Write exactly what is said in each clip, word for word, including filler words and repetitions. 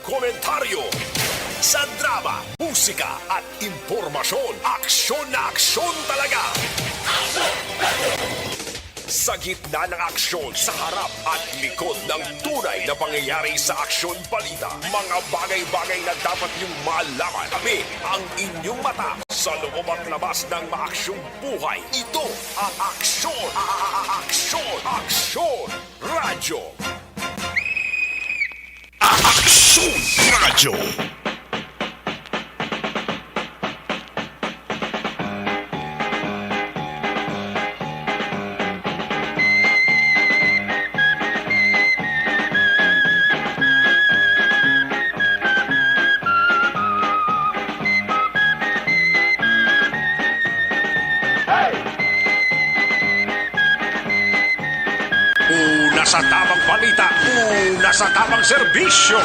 Komentaryo, sa drama, musika at impormasyon, aksyon na aksyon talaga. Sa gitna ng aksyon, sa harap at likod ng tunay na pangyayari sa aksyon balita, mga bagay-bagay na dapat niyong malaman, tabi ang inyong mata sa loob at labas ng maaksyong buhay. Ito ang aksyon, a- a- a- aksyon, aksyon, radyo. Aksyon Radyo. Una sa tamang balita, una sa tamang serbisyo.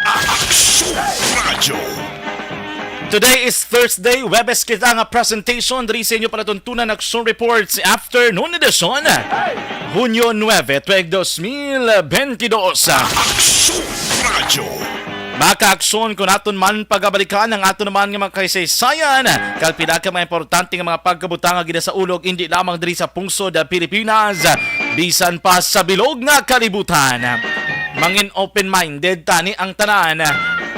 Aksyon Radyo. Today is Thursday, Webes kita nga presentation diri sa inyo palatuntunan Aksyon Reports Afternoon Edition, Hunyo nuebe, tuig dos mil bentidós. Aksyon Radyo. Mga kaaksyon, kung aton man pagabalikan ang aton naman nga mga kasaysayan, kag pila ka mga importante nga mga pagkabutang nga ginasaulog, hindi lamang diri sa pungsod, ah, Pilipinas, bisan pa sa bilog nga kalibutan. Mangin open-minded tani ang tanan.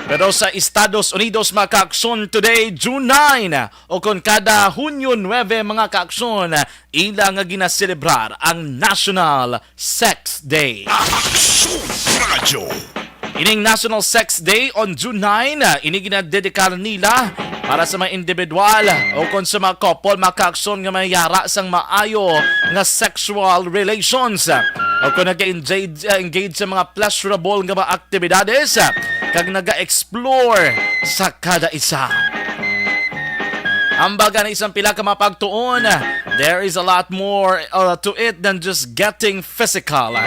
Pero sa Estados Unidos, mga kaaksyon, today, June nine, o kon kada Hunyo nuebe, mga kaaksyon, ila nga ginaselebrar ang National Sex Day. Aksyon Radyo. Ining National Sex Day on June nine, ini ginadedikar nila para sa mga individual o kon sa mga couple, mga kaaksyon, nga may yara sang maayo nga sexual relations o kon nag-engage, uh, engage sa mga pleasurable nga mga aktibidades, uh, kag naga-explore sa kada isa. Ang baga na isang pila ka mga pagtuon, there is a lot more, uh, to it than just getting physical.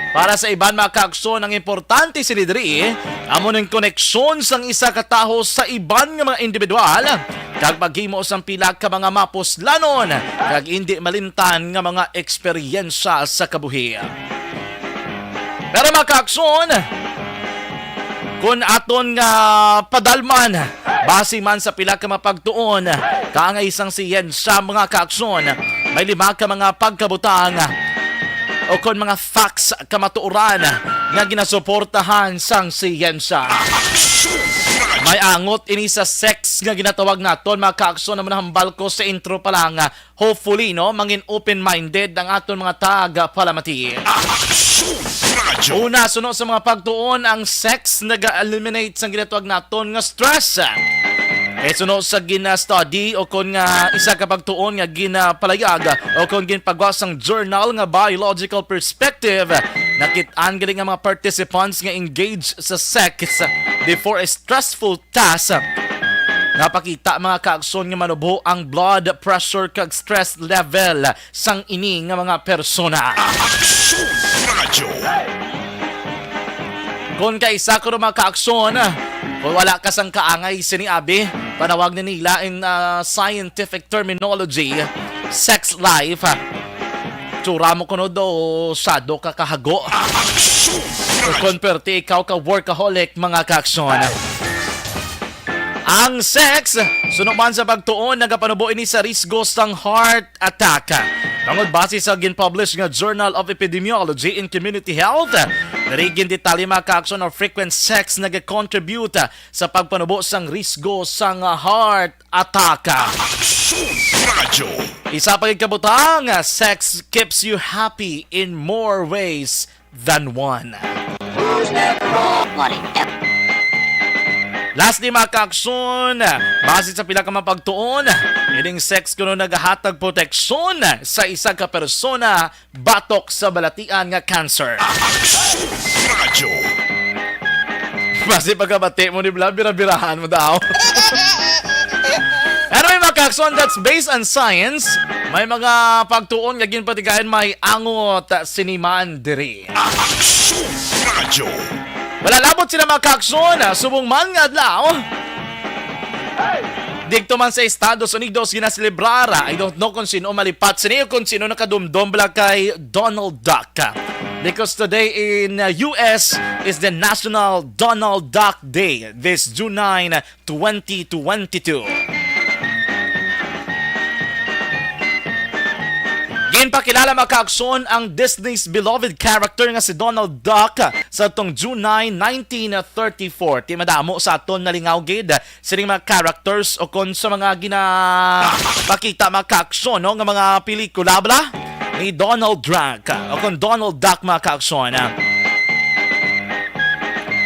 Para sa iban, mga kaaksyon, ang importante sini diri amo ning koneksyon sang isa ka tawo sa iban nga mga individual, kag maghimo sang pila ka mga mapuslanon kag indi malimtan nga mga eksperyensya sa kabuhi. Pero, mga kaaksyon, kun aton nga padalman, base man sa pila ka mapagtuon, kaangay sang siyensya, mga kaaksyon, may lima ka mga pagkabutang o kon mga facts, kamatuoran nga ginasuportahan sang siyensya. May angot ini sa sex nga ginatawag naton, mga kaaksyon, na manahambal ko sa intro pa lang. Hopefully, no, mangin open-minded ang aton mga tagapalamati. Aksyon Radyo. Una, suno sa mga pagtuon, ang sex naga-eliminate sang ginatawag naton nga stress. Kay suno sa gina-study o kon nga isa ka pagtuon nga ginapalayag o kon ginpagwa sang journal nga Biological Perspective, nakit-an gali nga mga participants nga engage sa sex before a stressful task nga pakita, mga kaagson, nga manubo ang blood pressure kag stress level sang ini nga mga persona. Aksyon Radyo. Kon kaisa ko, mga kaagson, kon wala ka sang kaangay sini, abi, panawag ni nila in, ah, scientific terminology, sex life. Tsura mo kuno do sado ka kahago. Aksyon Radyo. Kon perti ikaw ka workaholic, mga kaagson. Ang sex, suno man sa pagtuon, nagapanubo ini sa risgo sang heart attack. Tungod base sa ginpublish nga Journal of Epidemiology in Community Health, diri gindetalye, mga kaagson, ang frequent sex nagacontribute sa pagpanubo sang risgo sang heart attack. Aksyon Radyo. Isa pa gid kabutang, sex keeps you happy in more ways than one. Who's that wrong? What it Lastly, mga kaagson, base sa pila ka mapagtuon, ining sex kuno nagahatag proteksyon sa isa ka persona batok sa balatian nga cancer. Aksyon Radyo. Base pagkabati mo ni Bla, bira-birahan mo daw. Anyway, mga kaagson, that's based on science. May mga pagtuon nga ginpatigayon may angot sini man diri. Aksyon Radyo. Wala labot sila, mga kaagson, subong man nga adlaw. Didto man sa Estados Unidos, ginaselebrar. I don't know kung sino malipat sini o kung sino nakadumdom bala kay Donald Duck. Because today in uh, U S is the National Donald Duck Day, this June nine, twenty twenty-two. Ginpakilala, mga kaaksyon, ang Disney's beloved character nga si Donald Duck sa tong June nine, nineteen thirty-four. Ti madamo sa aton nalingaw gid sining mga characters o kon sa mga ginapakita, mga kaaksyon, no, nga mga pelikula bala ni Donald Duck o kon Donald Duck, mga kaaksyon.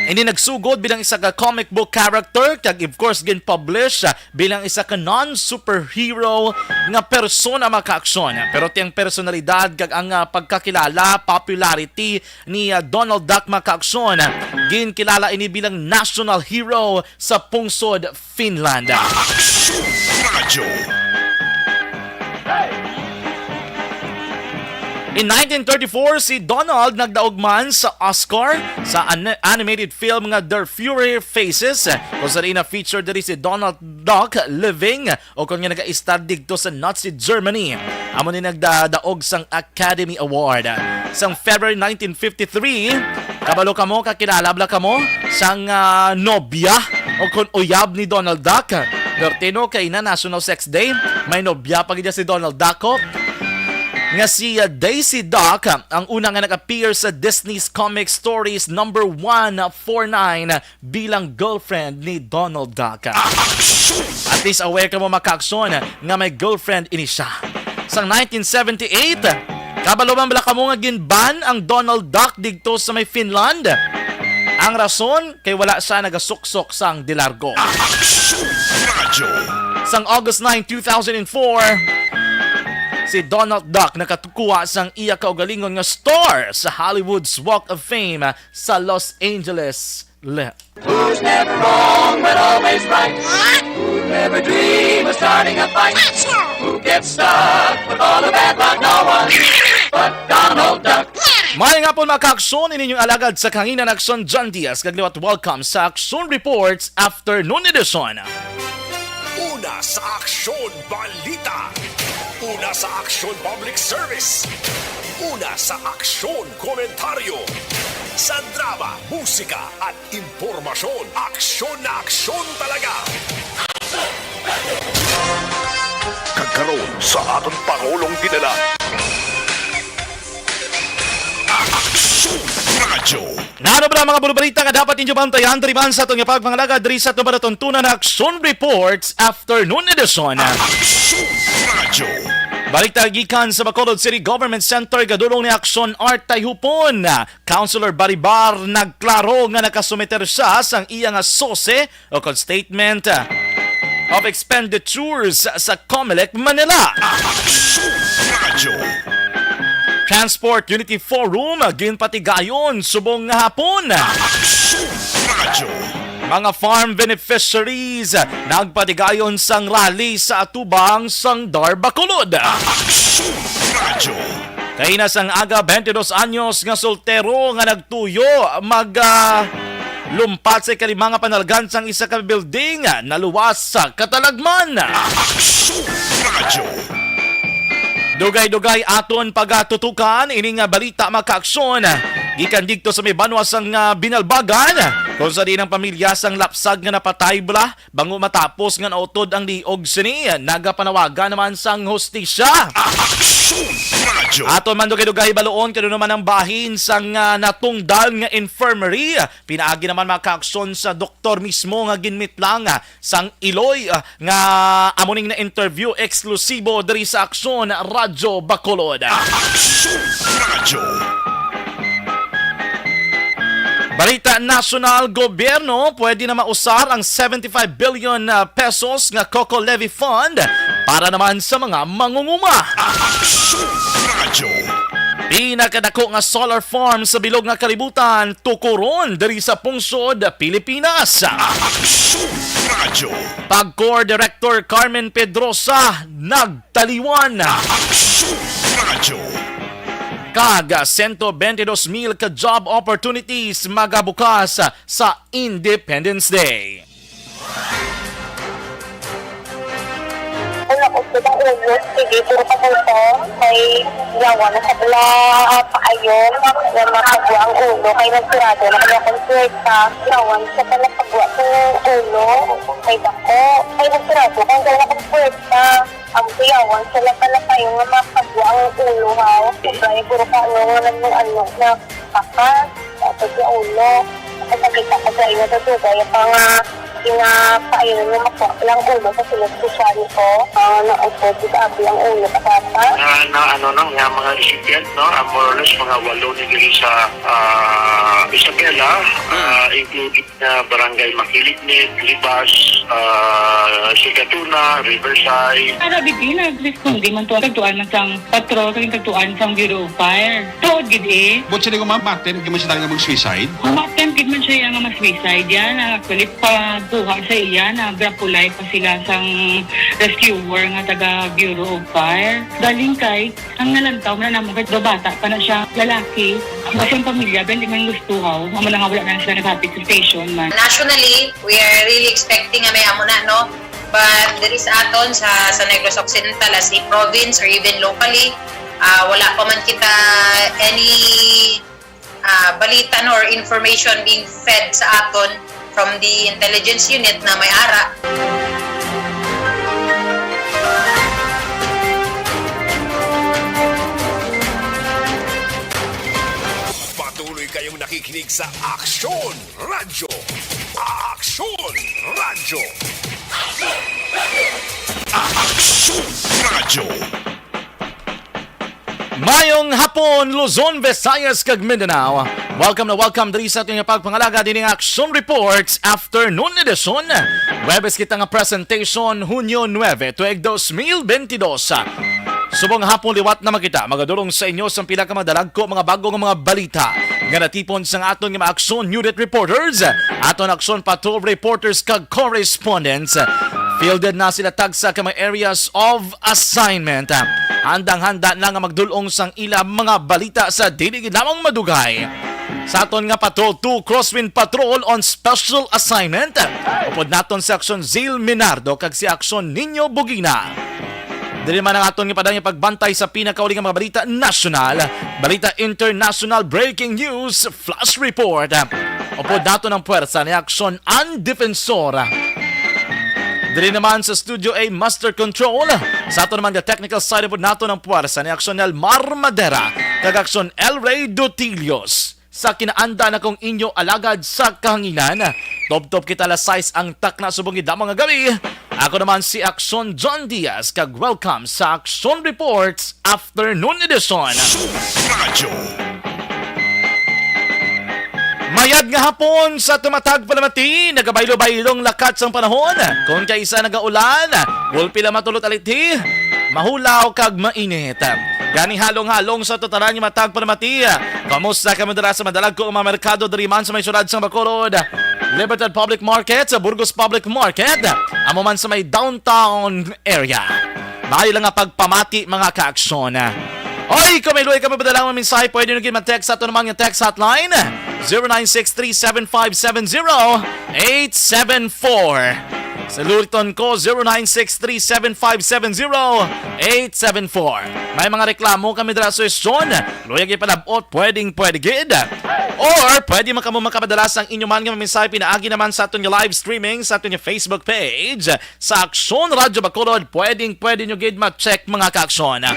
Ini nagsugod bilang isa ka comic book character kag, of course, gin-publish bilang isa ka non-superhero nga persona, mga kaaksyon. Pero ti ang personalidad kag ang ah, pagkakilala, popularity ni ah, Donald Duck, mga kaaksyon, ginkilala ini bilang national hero sa pungsod Finland. Aksyon Radyo. In nineteen thirty-four, si Donald nagdaog man sa Oscar sa an- animated film nga The Fury Faces, kung sa na-feature diri si Donald Duck living o kon nga nagaistar didto sa Nazi Germany. Amo ni nagdadaog sang Academy Award. Sang February nineteen fifty-three, kabalo kamo, kakilala bala kamo sang ah, nobya o kon uyab ni Donald Duck? Perti, no, kay na National Sex Day, may nobya pa gid si Donald Duck, oh, nga si ah, Daisy Duck, ang una nga nag-appear sa Disney's Comic Stories number one four nine bilang girlfriend ni Donald Duck. At least aware kamo, mga kaaksyon, nga may girlfriend ini siya. Sang nineteen seventy-eight, kabalo man bala kamo nga gin-ban ang Donald Duck didto sa may Finland? Ang rason kay wala siya nagasuksok sang de largo. Aksyon Radyo. Sang August nine, two thousand four, si Donald Duck nakakuha sang iya kaugalingon nga star sa Hollywood's Walk of Fame sa Los Angeles. Le- Who's never wrong but always right? Who never dream of starting a fight? Who gets stuck with all the bad luck? No one but Donald Duck. Maayong hapon, mga kaaksyon, ini inyong alagad sa kahanginan, Aksyon John Diaz, kag liwat welcome sa Aksyon Reports Afternoon Edition. Una sa Aksyon Balita. Una sa Aksyon Public Service. Una sa Aksyon Komentaryo. Sa drama, musika, at impormasyon. Aksyon na aksyon talaga. Kag karon sa aton Pangulong Dinala. Aksyon Radyo. Nano bala mga bulubalita nga dapat ninyo bantayan diri man sa aton nga pagpangalagad diri sa aton palatuntunan nga Aksyon Reports Afternoon Edition. Aksyon Radyo. Balita gikan sa Bacolod City Government Center, gadulong ni Aksyon Art Tayhupon. Councilor Baribar nagklaro nga nakasumiter siya sang iya nga sose o kon statement of expenditures sa Comelec Manila. Aksyon Radyo. Transport Unity Forum ginpatigayon subong nga hapon. Aksyon Radyo. Mga farm beneficiaries nagpatigayon sang rally sa atubang sang Dar Bacolod. Aksyon Radyo. Kaina sang aga, twenty-dos anyos nga soltero nga nagtuyo mag ah, lumpat sa ikalima nga panalaghan sang isa ka building, naluwas sa katalagman. Aksyon Radyo. Dugay-dugay aton pagatutukan ini nga balita, mga kaaksyon. Gikan didto sa may banwa sang ah, Binalbagan, kung sa diin ang pamilya sang lapsag nga napatay bala bangod matapos nga nautod ang liog sini, nagapanawagan naman sang hustisya. Aksyon Radyo. Aton man dugay-dugay baluon kung ano man ang bahin sang ah, natungdan nga infirmary. Pinaagi naman, mga kaaksyon, sa doktor mismo nga ginmitlang ah, sang iloy ah, nga amo ning na-interview eksklusibo diri sa Aksyon Radyo Bacolod. Aksyon Radyo. Balita nasyonal, gobyerno pwede na mausar ang seventy-five billion ah, pesos nga COCO Levy Fund para naman sa mga mangunguma. Aksyon Radyo. Pinakadako nga solar farm sa bilog nga kalibutan tukuron diri sa pungsod Pilipinas. Aksyon Radyo. Pag-Core Director Carmen Pedrosa nagtaliwan. Aksyon Radyo. Kag sento bentidós mil ka job opportunities magabukas sa Independence Day. Kaya Upod ang ulo, sige, puro kabuto. Kay yawan na sa pala paayon nga makagwa ang ulo. Kay nagsirado na kaya akong puwerta. Yawan sa pala pagwa sa ulo. Kay dako. Kay nagsirado kung kaya akong puwerta. Ang yawan sa pala paayon nga makagwa ang ulo, ha. Sobra yung puro ka, ano, nga nag-, ano, na Pakas, tapos yung ulo. At nakita ko sa inyo sa dugay pa nga ginapainom ng makuha lang ulo sa sunod ko siya nito. Ah, naupod sa abi ang ulo, kasapa. Nga na ano, no, nga mga recipient, no, ah, more or less mga walo ni diri sa, ah, Isabela, ah, including na Barangay Makilignit, Libas, ah, Sigatuna, Riverside. Para bigyan na, responde man to, tagtuan man sang patrol, kag tagtuan sang Bureau of Fire. Tuod gid eh. Buot siling uma-attempt gid man siya talaga mag-suicide? Uma-attempt gid man siya nga mag-suicide. Yan, ah, actually, pagkuha sa iya, nag-reply pa sila sang rescuer nga taga Bureau of Fire. Galing kay, ang nalantaw man namo kay bata pa na siya, lalaki. Ang kasing pamilya, ben, di man gusto haw. Amo na nga wala na sila naghapit sa station man. Nationally, we are really expecting nga may amo na, no? But there is aton sa, sa Negros Occidental as a province or even locally, ah, wala pa man kita any, ah, balita, no, or information being fed sa aton from the intelligence unit na may ara. Patuloy kayong nakikinig sa Aksyon Radyo. Aksyon Radyo. Aksyon Radyo. Mayong hapon, Luzon, Visayas, kag Mindanao. Welcome na welcome diri sa aton nga pagpangalaga dini nga Aksyon Reports Afternoon Edition. Huwebes kita nga presentation, Hunyo nuebe, tuig dos mil bentidós. Subong hapon liwat na makita, magadulong sa inyo sang pila ka madalagko, mga bago nga mga balita nga natipon sang aton nga mga Aksyon Unit reporters, aton Aksyon Patrol reporters kag correspondents. Fielded na sila tagsa ka mga areas of assignment. Handang-handa na nga magdulong sang ila mga balita sa dili gid lamang madugay. Sa aton nga Patrol two, Crosswind Patrol on special assignment. Upod naton si Aksyon Zil Minardo kag si Aksyon Nino Bugina. Diri man ang aton nga padang nga pagbantay sa pinakauli nga mga balita nasyonal, balita international, breaking news, flash report. Upod naton ang puwersa ni Aksyon An Defensor. Diri naman sa Studio A Master Control, sa aton naman nga technical side, upod naton ang puwersa ni Aksyon Elmar Madera kag Aksyon El Rey Dutilios. Sa kinaanda na kong inyo alagad sa kahanginan, tubtob kita alas sais ang takna subong gid lamang nga gabi. Ako naman si Aksyon John Diaz, kag welcome sa Aksyon Reports Afternoon Edition. Radyo. Mayad nga hapon sa tumatag palamati, nagabaylo-baylong lakat sang panahon. Kung kaisa nagaulan, gulpi lang matulot alithi, mahulaw kag mainit. Gani halong-halong sa tutaran nga matag palamati. Kamusta kamo dira sa madalagko nga mga merkado diri man sa may syudad sang Bacolod? Libertad Public Market, sa Burgos Public Market, amo man sa may downtown area. Maayo lang nga pagpamati, mga kaaksyon. Oy, kung may luoy kamo padala nga mensahe, pwede nyo gid mag-text sa aton naman nga text hotline, zero nine six three seven five seven zero eight seven four. Sa luliton ko, zero nine six three seven five seven zero eight seven four. May mga reklamo kamo dira, suhestyon, luyag ipalab-ot, pwedeng pwede gid. Or pwede man kamo makapadala sang inyo man nga mensahe pinaagi naman sa aton nga live streaming sa aton nga Facebook page. Sa Aksyon Radyo Bacolod, pwedeng-pwede nyo gid ma-check, mga kaaksyon.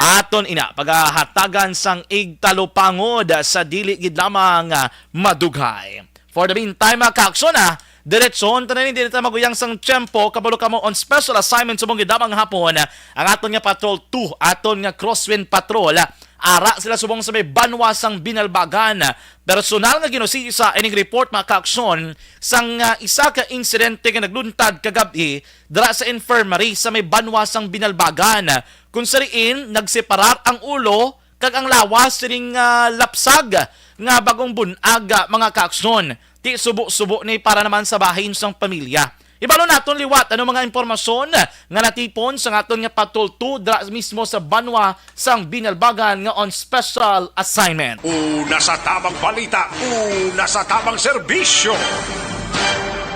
Aton ina pagahatagan sang igtalupangod sa dili gid lamang, ah, madugay. For the meantime, mga kaaksyon, ah, diretsyon ta na ni, dili ta maguyang sang tiyempo, kabalo kamo on special assignment subong gid lamang hapon, ah, ang aton nga Patrol two, aton nga Crosswind Patrol, ah, ara sila subong sa may banwa sang Binalbagan. Personal nga ginusisa ining report, mga kaaksyon, sang, ah, isa ka insidente nga nagluntad kagab-i dira sa infirmary sa may banwa sang Binalbagan, kung sa diin nagseparar ang ulo kag ang lawas sining, ah, lapsag nga bagong bun-ag, ah, mga kaaksyon. Ti subo-subo ni para naman sa bahin sang pamilya. Ibalo naton liwat ano mga impormasyon nga natipon sa aton nga Patrol two dira mismo sa banwa sang Binalbagan nga on special assignment. Una sa tamang balita, una sa tamang serbisyo.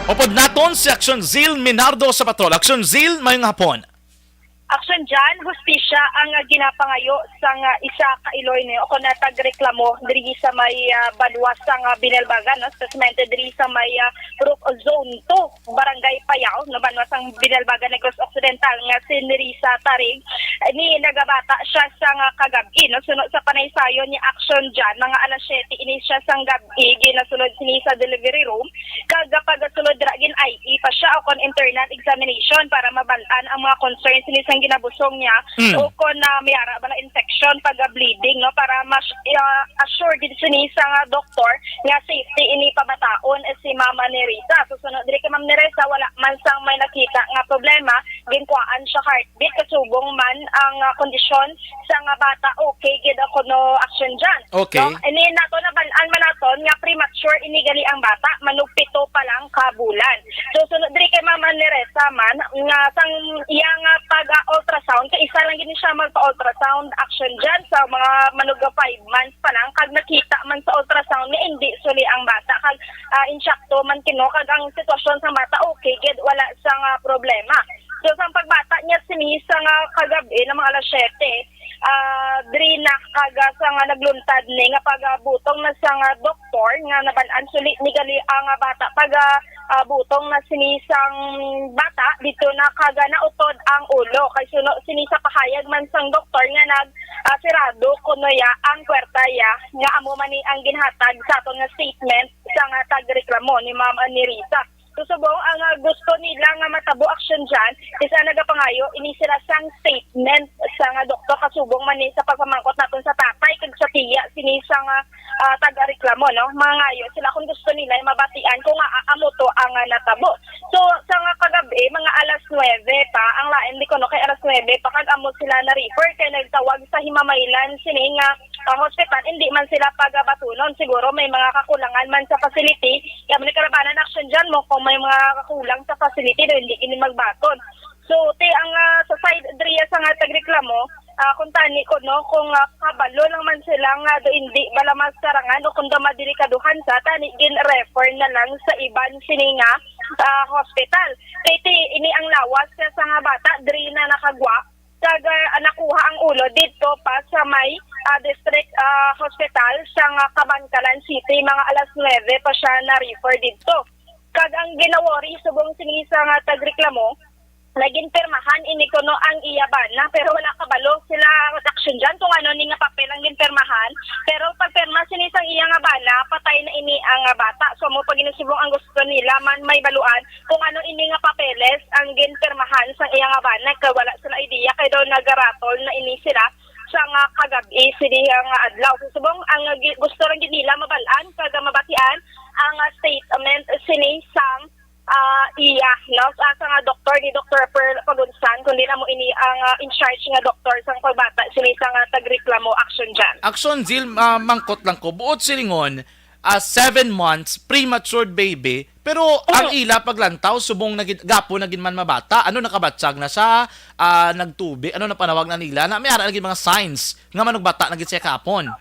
Upod naton si Aksyon Zil Minardo sa Patrol. Aksyon Zil, mayong hapon. Action dyan, hustisya ang, ah, ginapangayo sang, ah, isa ka Iloy, no, o kon, ah, tagreklamo diri sa may, ah, banwa sang, ah, Binalbagan, no, espesiyalmente diri sa may, ah, Purok Zone two, Barangay Payao, no, banwa sang Binalbagan, Negros Occidental, nga si Nerissa Tarig. Ni nagabata siya sang, ah, kagab-i, no, suno sa panaysayon ni Action dyan, mga alas siyete ini siya sang gab-i, ginasulod sini sa delivery room, kag pagasulod dira gin-I E pa siya o kon internal examination para mabal-an ang mga concerns ni sang ginabusong niya Mm. o kon, ah, may ara bala infection, pag-bleeding, no, para mas, ah, assure gid sini sa nga doktor nga safety ini pabataon, eh, si Mama Nerissa. So, sunod diri kay Ma'am Nerissa, wala man sang may nakita nga problema, ginkuhaan siya heartbeat, kasubong man ang, ah, kondisyon sa nga bata, okay gid ako no action dyan. Okay. No? Ini nato nabal-an man naton nga premature ini gali ang bata, manugpito pa lang ka bulan. So, sunod diri kay Mama Nerissa man, nga sang iya nga pag-ultrasound, kay isa lang gid siya magpa-ultrasound action dyan sa mga manuga five months pa lang, kag nakita man sa ultrasound nga hindi suli ang bata, kag, ah, insakto man kino, kag ang sitwasyon sa bata okay gid, wala sa nga problema. So, sang pagbata niya sini sa nga kagab-i na mga alas siyete, ah, diri na kaga sa nga nagluntad ni nga pagabutong na sa nga doktor nga naban-an suli ni gali ang, ah, bata paga, ah, butong na sini sang bata dito na kaga nautod ang ulo kay suno sini sa pahayag man sang doktor nga nag, ah, sirado kuno ya ang kwarta ya nga amo man ni ang ginhatag sa aton nga statement sa nga tagreklamo ni Ma'am Nerissa. So, subong ang, ah, gusto nila nga matabo action dyan, isa nagapangayo ini sila sang statement sa nga doktor kasubong man ni sa pagpamangkot naton sa tatay kag sa tiya sini sa nga, ah, taga-reklamo, no? Mangayo sila kung gusto nila mabatian kung nga amo to ang, ah, natabo. So, sa nga kagabi, mga alas nuwebe pa, ang lain di ko, no, kay alas nuwebe pa, kag amo sila na-refer, kay nagtawag sa Himamaylan sini nga, ah, hospital, hindi man sila pagabatunon. Siguro may mga kakulangan man sa facility, kaya man kalabanan action dyan mo kung may mga kakulang sa facility na hindi kini magbaton. So, ti ang, ah, sa side diriya sa nga tagreklamo, ah, kung tani ko, no, kung, ah, kabalo lang man sila nga do hindi bala masarangan o kung do madelikaduhan sa, tani gin-refer na lang sa iban sini nga, ah, hospital. Kay ti ini ang lawas sa, sa nga bata diri na nakagwa, kag, ah, nakuha ang ulo didto pa sa may, ah, district, ah, hospital sa nga Kabankalan City, mga alas nuwebe pa siya na-refer didto. Kag ang ginawori subong sini sa nga tagreklamo, naginpirmahan ini kuno ang iya bana, pero wala kabalo sila action dyan kung ano ni nga papel ang ginpirmahan. Pero pagpirma sini sang iya nga bana, patay na ini ang, ah, bata. So, amo pa gini subong ang gusto nila man may baluan kung ano ini nga papeles ang ginpirmahan sang iya nga bana, kay wala sila idea, kay daw nagaratol na ini sila sa nga kagab-i sini nga adlaw. So, subong ang gi-, gusto lang gid nila mabal-an kag mabatian ang, ah, statement sini sang, ah, iya, no? Sa, sa nga doktor ni Doktor Pearl Pagunsan, kundi na mo ini ang, ah, in charge nga doktor sang pagbata sini sa nga tagreklamo action dyan. Action, Zil, ah, mangkot lang ko. Buot silingon, ah, seven months, premature baby, pero ang Mm. ila paglantaw, subong nagin-, gapo na gid man mabata, ano, nakabatsag na siya, ah, nagtubi, ano na panawag na nila, na may ara na gid mga signs nga manugbata na gid siya kapon.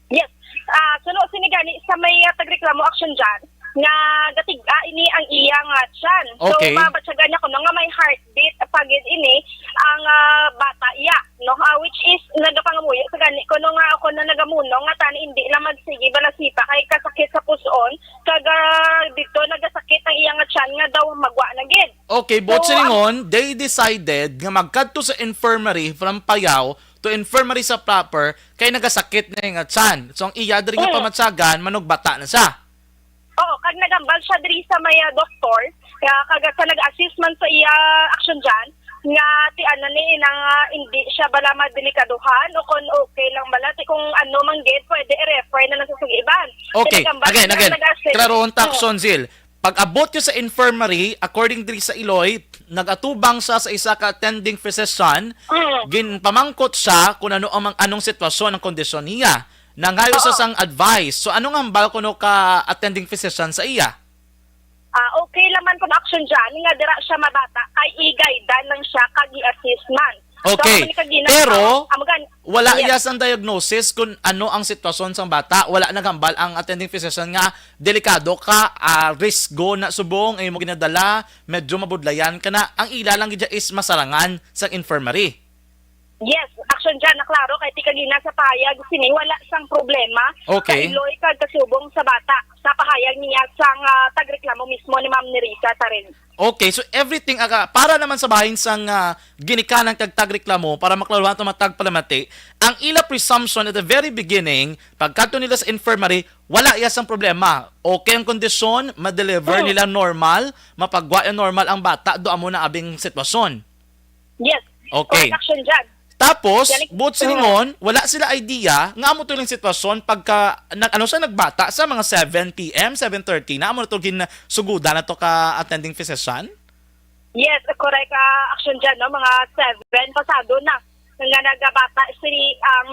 Yes. Ah, suno sini gani sa may, ah, tagreklamo action dyan, nga gatiga ini ang iya nga tiyan. So, Okay. mabatyagan niya kuno nga may heartbeat pa gid ini ang, ah, bata iya, no? Ah, which is nagapangamuyo sa gani kuno nga ako na nagamunong nga tani hindi lang magsigi balasita kay kasakit sa puson, kag, ah, dito nagasakit ang iya nga tiyan nga daw magwa na gid. Okay, buot So, silingon, they decided nga magkadto sa infirmary from Payao to infirmary sa proper kay nagasakit na nga tiyan. So, ang iya diri nga Mm. pamatyagan, manugbata na siya. Oo, kag nagambal siya diri sa may, ah, doktor, nga kag sa nag-assist man sa iya action dyan, nga ti ano ni, nang, ah, hindi siya bala madelikaduhan o kung okay lang bala, ti kung ano man gid, pwede i-refer na lang sa sugiban. Okay, Nagambal again, siya, again. nag-assist. Klarohon ta, Mm. Action, Zil. Pag-abot niyo sa infirmary, according diri sa Iloy, nag-atubang siya sa isa ka attending physician. Mm. Ginpamangkot siya kung ano ang mang-, anong sitwasyon ang kondisyon niya. Nangayo siya Oo. sang advice. So, ano nga hambal kuno ka attending physician sa iya? Ah, okay lang man kung action dyan, nga dira siya mabata, kay i-guide lang siya, kag i-assist man. Okay. Amo ni kagina, Pero, amo gan- wala Yes. iya sang diagnosis kung ano ang sitwasyon sang bata. Wala naghambal ang attending physician nga delikado ka, ah, risgo na subong ang imo ginadala, medyo mabudlayan ka na. Ang ila lang gid is masarangan sa infirmary. Yes, Action Jan, naklaro kay ti kagina sa pahayag sini wala sang problema Okay. sa iloy kag kasubong sa bata sa pahayag niya sang ah, tagreklamo mismo ni Ma'am Nerissa Taren. Okay, so everything aga para naman sa bahin sang ah, ginikanan kag tagreklamo para maklaruhan to matag palamati, ang ila presumption at the very beginning, pagkadto nila sa infirmary, wala iya sang problema. Okay ang kondisyon, ma-deliver Mm. nila normal, mapagwa iya normal ang bata, do amo na abing sitwasyon. Yes. Okay. Correct, Action Jan. Tapos, Galing- buot silingon, wala sila idea nga amo to lang sitwasyon pagka nag ano siya nagbata sa mga seven p m, seven thirty na amo na to ginsugudan na to ka attending physician. Yes, correct, ah, Action Jan, no? Mga seven pasado na nga nagabata si ang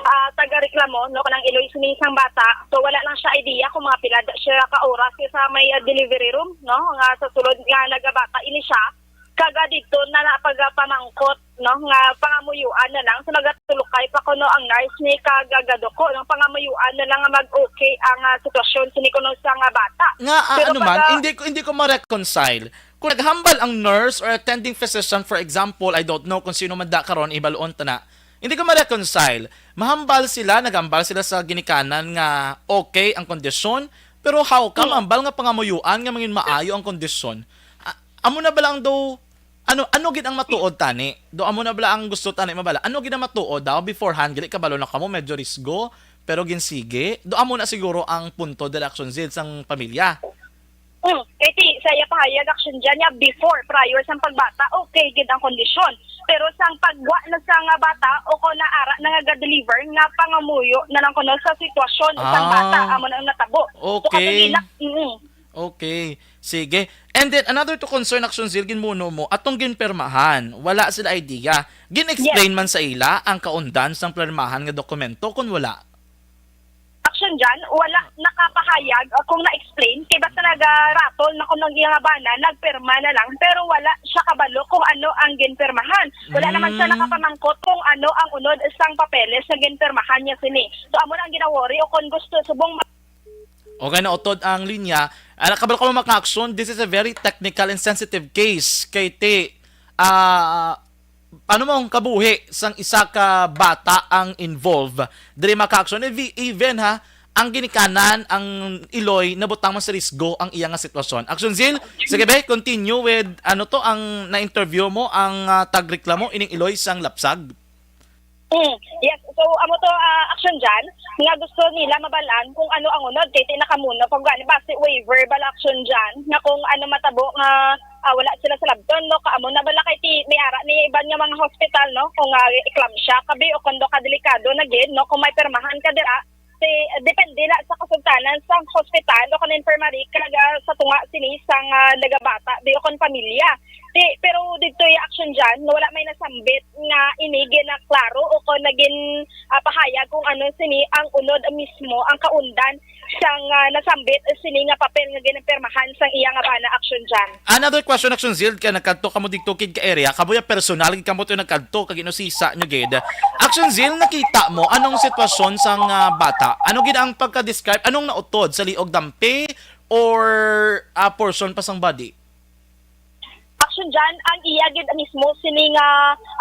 ah, taga-reklamo, no, kanang iloy sini sang bata. So wala lang siya idea kung mga pila da siya ka oras sa may ah, delivery room, no, nga sa sulod nga nagabata ini siya. Kaga dito na napagapamangkot, no, nga pangamuyuan na lang sa magatulukay pa kuno ang nurse ni kag gaduko ng pangamuyuan na lang nga mag-okay ang ah, sitwasyon sini kuno sa nga bata. Nga ah, Pero ano man, pag, ah, hindi ko hindi ko ma-reconcile. Kung naghambal ang nurse or attending physician, for example, I don't know kung sino man da karon, ibaluon ta na. Hindi ko ma-reconcile. Mahambal sila, naghambal sila sa ginikanan nga okay ang kondisyon, pero how ka Hmm. mahambal nga pangamuyuan nga mangin maayo ang kondisyon? A- amo na ba lang daw ano ano gid ang matuod tani? Do amo na bala ang gusto tani mabala? Ano gid ang matuod daw beforehand, gali kabalo na kamo medyo risgo, pero ginsigi. Do amo na siguro ang punto, Direction Zid, sang pamilya. Mm, kay ti, sa iya pahayag, Action Jan, niya before, prior sang pagbata, okay gid ang kondisyon. Pero sang pagwa na sa nga bata o kung naara na nga ga-deliver, nga pangamuyo na lang kuno sa sitwasyon sa Ah, bata, amo na ang natabo. So, okay. Katrina, mm, Okay. Sige. And then another to concern, Action Zil, ginmuno mo atong ginpirmahan. Wala sila idea. Gin-explain man sa ila ang kaundan sang pirmahan nga dokumento kun wala? Action Jan, wala nakapahayag uh, kung na-explain. Kay basta nagaratol na kung ang iyang bana, nagpirma na lang. Pero wala siya kabalo kung ano ang ginpirmahan. Wala naman siya Mm. nakapamangkot kung ano ang unod sang papeles nga ginpirmahan niya sini. So, amo na ang ginawori o kung gusto subong ma- Okay, nautod ang linya. Ana, kabalo ka mo, mga ka-action, this is a very technical and sensitive case. Kay ti, ah, ano mo ang kabuhi sang isa ka bata ang involved diri, mga ka-action? Evi- Even ha, ang ginikanan, ang iloy, nabutang man sa risgo ang iya nga sitwasyon. Action Zil, sige be, continue with ano to ang na-interview mo, ang ah, tagreklamo ining iloy sang lapsag. Mm, yes. So, amo to, ah, Action Jan, nga gusto nila mabalaan kung ano ang unod kay ti nakamuno pag gani basi waiver bala, Action Jan, na kung ano matabo nga ah, wala sila sa labton, no, kaamo na bala kay ti may ara ni iban nga mga hospital, no, kung uh, eclampsia kabi o kung do ka delikado na gid, no, kung may pirmahan ka dira, ti depende na sa kasultanan sa hospital o kung infirmary kag ah, sa tunga sini sang ah, nagabata bi o kung pamilya. Ti, pero dito yung, Action Jan, no, wala may nasambit nga ini ginaklaro o kung nagin ah, pahayag kung ano sini ang unod mismo, ang kaundan sang ah, nasambit sini nga papel nga ginapirmahan sang iya nga bana, Action Jan. Another question, Action Zil, kay nagkadto kamo dito kid ka area, kabuya personal gid kamo to nagkadto kag inusisa nyo gid. Action Zil, nakita mo anong sitwasyon sang ah, bata? Ano gid ang pagka-describe? Anong nautod sa liog, dampi or ah, portion pa sang body? Action Jan, ang iya gid mismo sini nga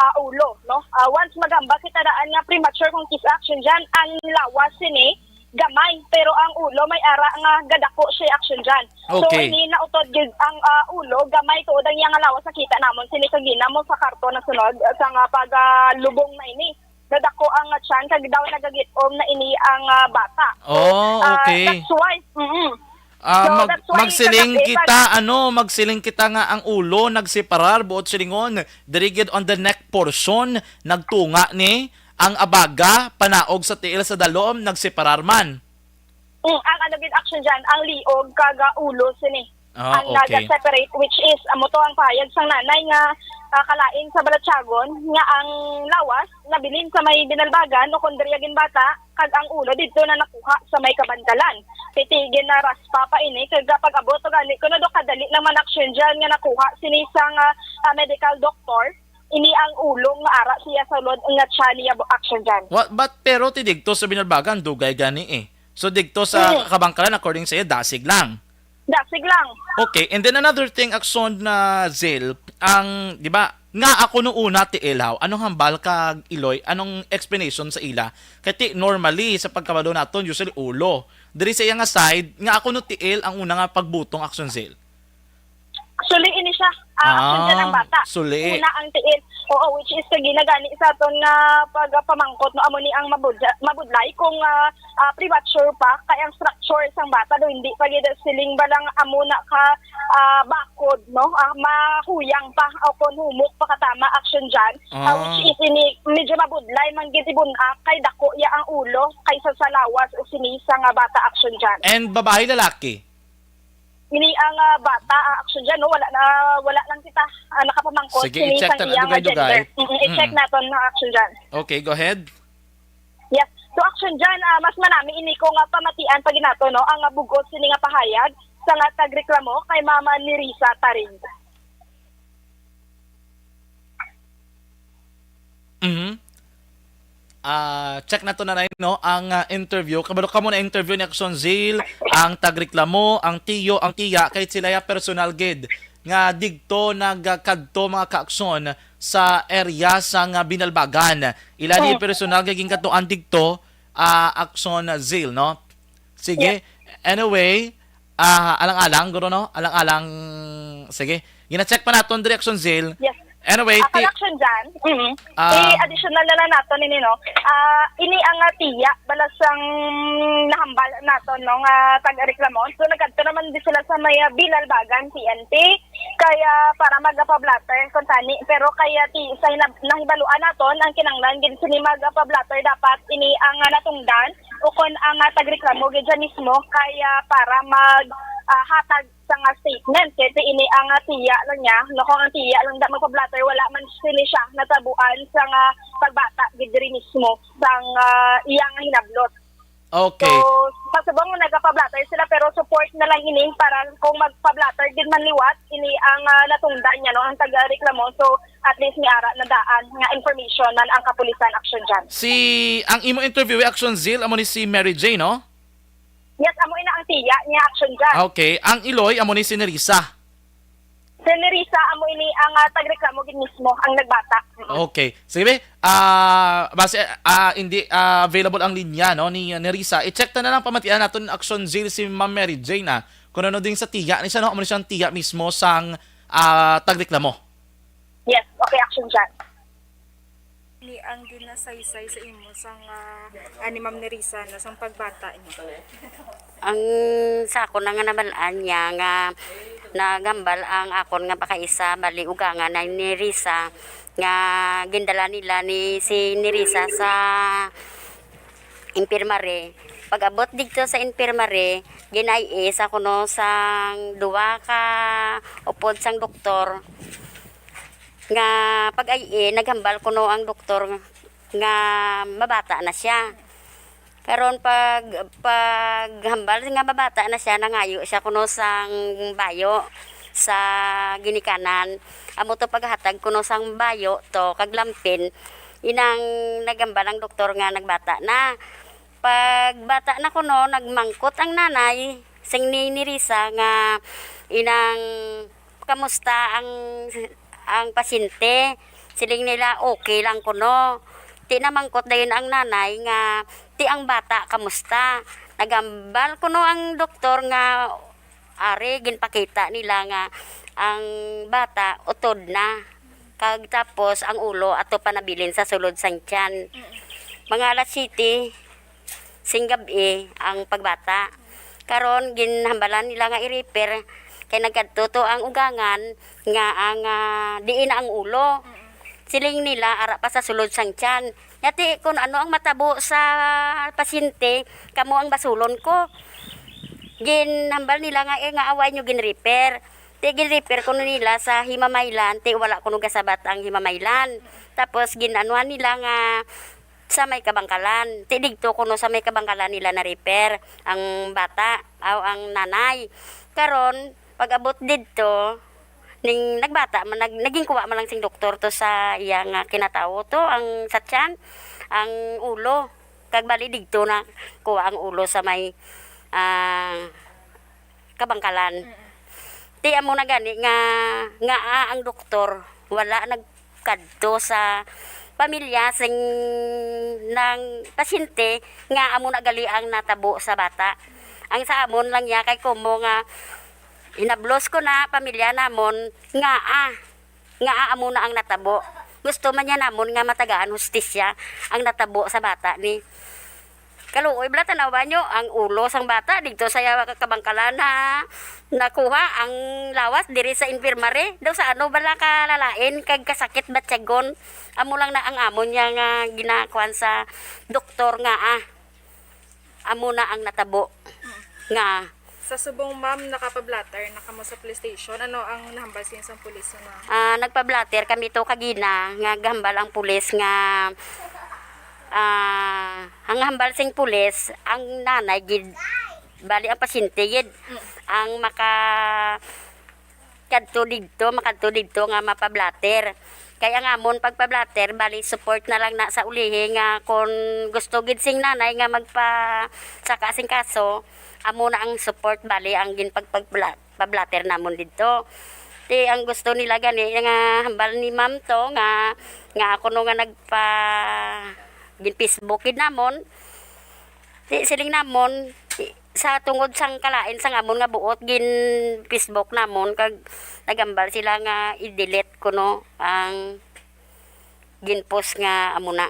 ah, ulo, no? Ah, once magamba kita daan nga premature kung kiss, Action Jan, ang lawas sini gamay, pero ang ulo may ara nga gadako siya, Action Jan. So Okay. Ini nautod gid ang ah, ulo gamay tuod ang iya nga lawas nakita namon sini kagina mo sa karton na sunod ah, sa nga pag ah, lubong na ini. Nadako ang ah, tiyan kag daw nagagitom na ini ang ah, bata. So, Oh, ah, okay. That's why. Mm-mm. Ah, So, mag- that's why magsiling kagabi, kita, ano, magsiling kita nga ang ulo nagseparar, buot silingon, diri gid on the neck portion, nagtunga ni, ang abaga, panaog sa tiil sa dalom, nagseparar man. Mm, ang ano gid, Action Jan, ang liog kag ah, ulo sini. Ah, Ang okay. naga-separate, which is amo to ang pahayag sang nanay nga ah, kalain sa balatyagon nga ang lawas nabilin sa may binalbagan o kung diri ginbata, kag ang ulo didto na nakuha sa may kabantalan. Kay ti ginaraspa pa ini kag pag-abot og ani kuno do kadali lang man, Action Jan, nga nakuha sini sang ah, medical doctor. Ini ang ulo nga ara siya sa sulod nga tiyan niya, Action John. What, but pero ti digto sa Binalbagan, dugay gani eh. So digto sa Mm. Kabangkalan, according sa iya, dasig lang. Dasig lang. Okay, and then another thing, Action na Zil, ang, di ba, nga ako nung una, ti Elhaw, anong hambal kag Iloy, anong explanation sa ila? Kay ti, normally, sa pagkabalo naton, usually ulo. Diri sa iya nga side, nga ako no tiil ang una nga pagbutong, Action Zil. Actually, ini siya, ah, Action John, ang Ah, bata. Suli. Una ang tiil. Oo, which is kay ginagani sa aton nga pagpamangkot, no, amo ni ang mabudla-, mabudlay kung, ah, ah, premature pa, kay ang structure sang bata do hindi pa gid siling balang amo na ka, ah, bakod, no, ah, mahuyang pa o kon humok pa katama, Action John. Ah, Ah. which is ini medyo mabudlay man gid ibun-ak kay dako ya ang ulo kaysa sa lawas o sinisa nga bata, Action John. And babae, lalaki? Ini ang, ah, bata, ah, Action John, no? Wala na, wala lang kita, ah, nakapamangkot. Sige, sini i-check sang ta na, iya nga dugay-dugay. Gender. Mm, i-check Mm. naton, no, Action John. Okay, go ahead. Yes. So, Action John, ah, mas manami ini ko nga pamatian pa ginato, no? Ang, ah, bug-os sini nga pahayag sa nga tagreklamo kay Mama Nerissa Tarig. Mhm. Ah, check nato na, no, ang, ah, interview. Kabalo kamo na interview ni Action Zil, ang tagreklamo, ang tiyo, ang tiya, kay sila ya personal gid nga digto nagkadto, mga ka-Action, sa area sa nga Binalbagan. Ila ni Oh. personal nga ginkadtuan digto, ah, Action Zil, no? Sige. Yes. Anyway, ah, alang-alang, guro, no? Alang-alang, sige. Gina-check pa naton diri, Action Zil. Yes. Anyway, Ah, ti- Action John. Mm. Ah. I-additional na lang nato nini, no? Ah, ini ang, ah, tiya, bala sang nahambal nato, no, nga taga-reklamo. So, nagkadto naman di sila sa may, ah, Binalbagan, P N P. Kaya para magapa-blotter, kung tani. Pero kaya ti, sa hinab-, nahibaluan naton, ang kinanglan gid sini magapa-blotter, dapat ini ang, ah, natungdan o kon ang, ah, tagreklamo gid siya mismo kaya para mag, ah, hatag sa nga statement. Kay ti ini ang, ah, tiya lang niya, no, kung ang tiya lang da magpa-blotter, wala man sini siya natabuan sa nga pagbata gid diri mismo sang, ah, iya nga hinablot. Okay. So, sa subong nga nagapa-blotter sila, pero support na lang ini para kung magpa-blotter gid man liwat, ini ang, ah, natungdan niya, no, ang taga-reklamo. So, at least may ara na daan nga information man ang kapulisan, Action John. Si, ang imo interview, Action Zil, amo ni si Mary Jane, no? Yes, amo ina ang tiya niya, Action John. Okay. Ang Iloy, amo ni si Nerissa. Si Nerissa, amo ini ang, ah, tagreklamo gid mismo, ang nagbata. Mm. Okay. Sige, be. Ah, base, ah, hindi, ah, available ang linya, no, ni Nerissa. I-check ta na lang, pamatian naton, Action Zil, si Ma'am Mary Jane, ah. Kung ano ding sa tiya ni siya, no? Amo ni siyang tiya mismo sang, ah, tagreklamo. Yes, okay, Action John. Ni ang ginasaysay sa imo sang, ah, ani, Ma'am Nerissa, no, sang pagbata niya? Ang sa ako na nga nabal-an niya nga nagambal ang akon nga pakaisa, bali ugangan na ni Nerissa, nga gindala nila ni si Nerissa sa infirmary. Pag-abot didto sa infirmary, gin-I A sa kuno sang duwa ka upod sang doktor. Nga pag-I A, naghambal kuno ang doktor nga mabata na siya. Karon pag, paghambal nga mabata na siya, nangayo siya kuno sang bayo sa ginikanan. Amo to paghatag kuno sang bayo to kag lampin, inang naghambal ang doktor nga nagbata na. Pagbata na kuno, nagmangkot ang nanay sing ni, ni Risa nga inang kamusta ang, ang pasyente. Siling nila, "Okay lang kuno." Ti namangkot dayon ang nanay nga, "Ti ang bata, kamusta?" Nagambal kuno ang doktor nga, "Ari, ginpakita nila nga ang bata utod na. Kag tapos ang ulo ato pa nabilin sa sulod sang tiyan." Mm. Mga alas siyete sing gab-i ang pagbata. Karon, ginhambalan nila nga i-refer kay nagkadto to ang ugangan nga ang, ah, diin na ang ulo. Siling nila, ara pa sa sulod sang tiyan. Nya ti, kung ano ang matabo sa pasyente, kamo ang basulon ko. Ginhambal nila nga, eh, nga awa inyo gin-refer. Ti, gin-refer kuno nila sa Himamaylan, ti wala kuno gasabat ang Himamaylan. Tapos, gin-anuhan nila nga sa may kabangkalan. Ti digto kuno sa may kabangkalan nila na-refer ang bata, aw ang nanay. Karon, pag-abot didto, ning nagbata man, nag-, naging kuha man lang sing doktor to sa iya nga kinatawo to, ang sa tiyan, ang ulo. Kag bali digto na kuha ang ulo sa may, ah, kabangkalan. Mm. Ti amo na gani nga, nga, ah, ang doktor wala nagkadto sa pamilya sing nang pasyente nga amo na gali ang natabo sa bata. Ang sa amon lang niya kay kumo nga hinablos ko na pamilya namon nga, ah, nga amo na ang natabo. Gusto man niya namon nga matagaan hustisya ang natabo sa bata ni. Kaluoy bala, tanawa nyo ang ulo sang bata dito sa iya kabangkalan na nakuha ang lawas diri sa infirmary. Daw sa ano bala kalalain kag kasakit ba tiyagon? Amo lang na ang amo niya nga ginakuan sa doktor nga, ah, amo na ang natabo nga Sa subong, ma'am, nakapablatter na kamo sa police station. Ano ang nahambal sa inyong pulis, ma'am? Ah, nagpablatter kami to kagina nga gahambal ang pulis nga, ah, ang hambal sing pulis, ang nanay gid, bali ang pasyente gid, Mm. ang maka kadto didto, makadto didto nga mapablatter. Kay ang amon pagpablatter, bali support na lang na sa ulihi nga kon gusto gid sing nanay nga magpasaka sing kaso, amo na ang support, bali ang ginpagpabla-, pablatter namon didto. Ti ang gusto nila gani nga hambal ni ma'am to nga, nga ako no nga nagpa gin-Facebook gid namon. Ti siling namon, ti, sa tungod sang kalain sang amon nga buot gin-Facebook namon kag nagambal sila nga i-delete kuno ang gin-post nga amo na.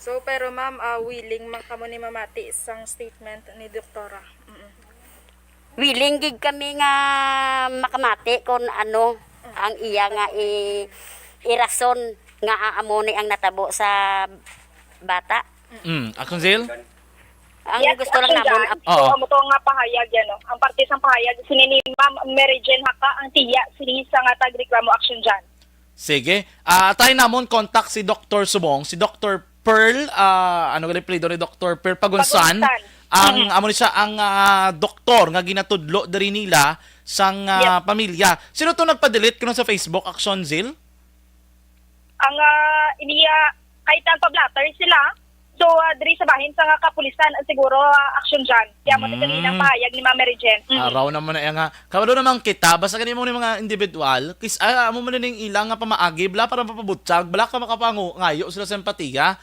So, pero ma'am, ah, willing man kamo ni mamati sang statement ni doktora? Mm. Willing gid kami nga makamati kung ano ang iya nga i-, irason nga amo ni ang natabo sa bata. Mm, Action Zil? Ang Yes, gusto lang Action namon, Jan. ap- Oo. So, amo to nga pahayag yan, no? Ang parte sang pahayag, sini ni Ma'am Mary Jane Haka, ang tiya, sini sa nga tagreklamo, Action Jan. Sige. Ah, try namon contact si Doktor Subong, si Doktor Pearl, ah, ano gali apelyido ni Doktor Pearl Pagunsan. Pagunsan. Ang, Mm. amo ni siya ang, ah, doktor nga ginatudlo diri nila sang, ah, Yes. pamilya. Sino to nagpa-delete kuno sa Facebook, Action Zil? Ang, ah, iniya, kahit ang pablatter sila, so, ah, diri sa bahin sa nga kapulisan, ah, siguro, ah, Action Jan. Kaya mo Mm. sa galinang pahayag ni Ma'am Mary Jane. Mm. Araw naman na iya nga. Kabalo naman kita, basta gani mo ni mga individual, kis-, ah, amo man ning ilang nga pamaagi, bala para mapabutyag, bala ka makapango, ngayo sila simpatiya.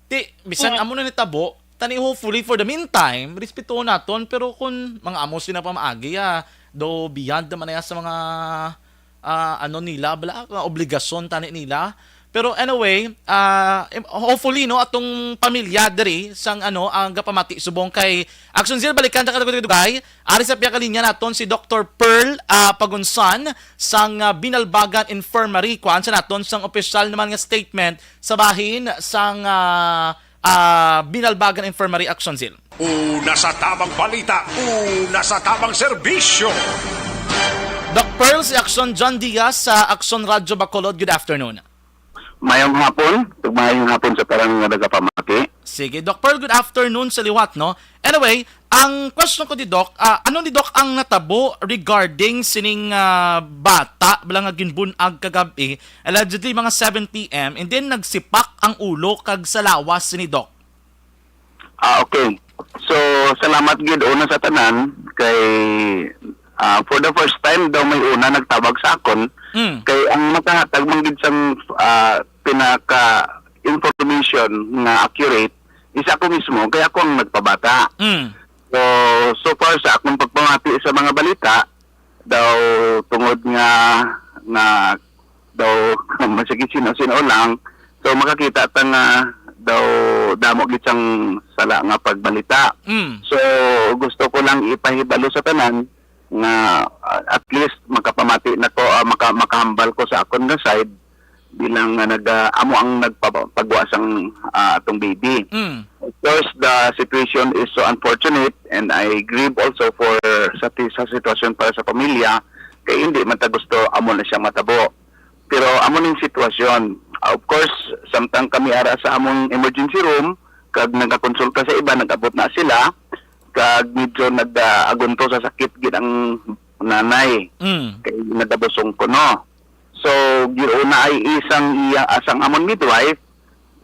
Ti, bisan Mm. amo na nitabo, tani hopefully for the meantime, respetuhon naton, pero kung mga amo sila pamaagi, ah, do beyond naman na iya sa mga ah, ano nila, bala, nga obligasyon tani nila. Pero anyway, ah, em-, hopefully, no, atong pamilya diri sang, ano, ang gapamati subong kay Action Zil, balikan ta ka dugay-dugay. Ari sa pihak linya naton si Doktor Pearl, ah, Pagunsan sang, ah, Binalbagan Infirmary. Kuan sa naton sang opisyal naman nga statement sa bahin sang, ah, ah, Binalbagan Infirmary, Action Zil. Una sa tamang balita, una sa tamang serbisyo. Doc Pearl, si Action John Diaz sa Action Radyo Bacolod. Good afternoon. Mayong hapon. Mayong hapon sa tanan nga nagapamati. Sige, Doc Pearl, good afternoon sa liwat, no? Anyway, ang question ko ni Doc, ah, ano ni Doc ang natabo regarding sining, ah, bata bala nga ginbun-ag kagab-i, allegedly mga seven P M, and then nagsipak ang ulo kag sa lawas ni Doc? Ah, okay. So, salamat gid una sa tanan kay, ah, for the first time daw may una nagtawag sa akon. Mm. Kay ang makahatag man gid sang, ah, pinaka information nga accurate is ako mismo, kay ako ang nagpabata. Mm. So, so far sa akong pagpamati sa mga balita, daw tungod nga, nga daw masakit sino-sino lang, so makakita ta nga daw damo gid sang sala nga pagbalita. Mm. So, gusto ko lang ipahibalo sa tanan nga, ah, at least makapamati na ko, ah, maka-, makahambal ko sa akon nga side bilang nga nag-, ah, amo ang nagpagwa sang, ah, atong baby. Mm. Of course, the situation is so unfortunate and I grieve also for sa ti-, sa sitwasyon para sa pamilya kay hindi man ta gusto amo na siyang matabo. Pero amo ning sitwasyon. Of course, samtang kami ara sa among emergency room, kag nagakonsulta sa iba, nag-abot na sila, kag medyo nag-, ah, agunto sa sakit gid ang nanay. Mm. Kay nagabusong kuno. So, giuna ay isang iya, asang amon midwife,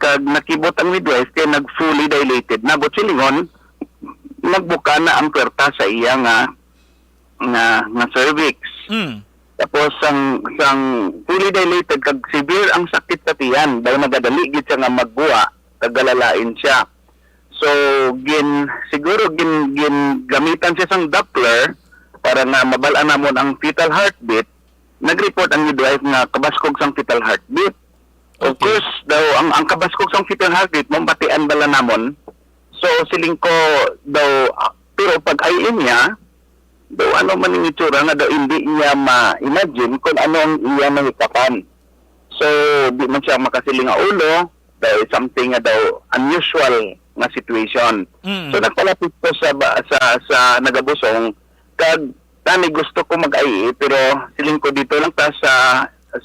kag nakibot ang midwife kay nag-fully dilated na. But silingon, nagbuka na ang puwerta sa iya nga, nga, nga cervix. Mm. Tapos, sang, sang fully dilated kag severe ang sakit sa tiyan, daw nagadali gid siya nga magguwa, kag galalain siya. So, gin, siguro gin, gin gamitan siya sang Doppler para nga mabal-an namon ang fetal heartbeat. Nag-report ang midwife nga kabaskog sang fetal heartbeat. Of Okay. course, daw ang, ang kabaskog sang fetal heartbeat, mabatian bala namon. So, siling ko daw, ah, pero pag ay niya, daw ano man ang itsura nga daw hindi niya ma-imagine kung ano ang iya nahikapan. So, di man siya makasiling nga ulo, dahil something nga daw unusual nga situation. Mm. So, nagpalapit ko sa ba-, sa, sa nagabusong, kag tani gusto ko mag-I E, pero siling ko dito lang ta sa,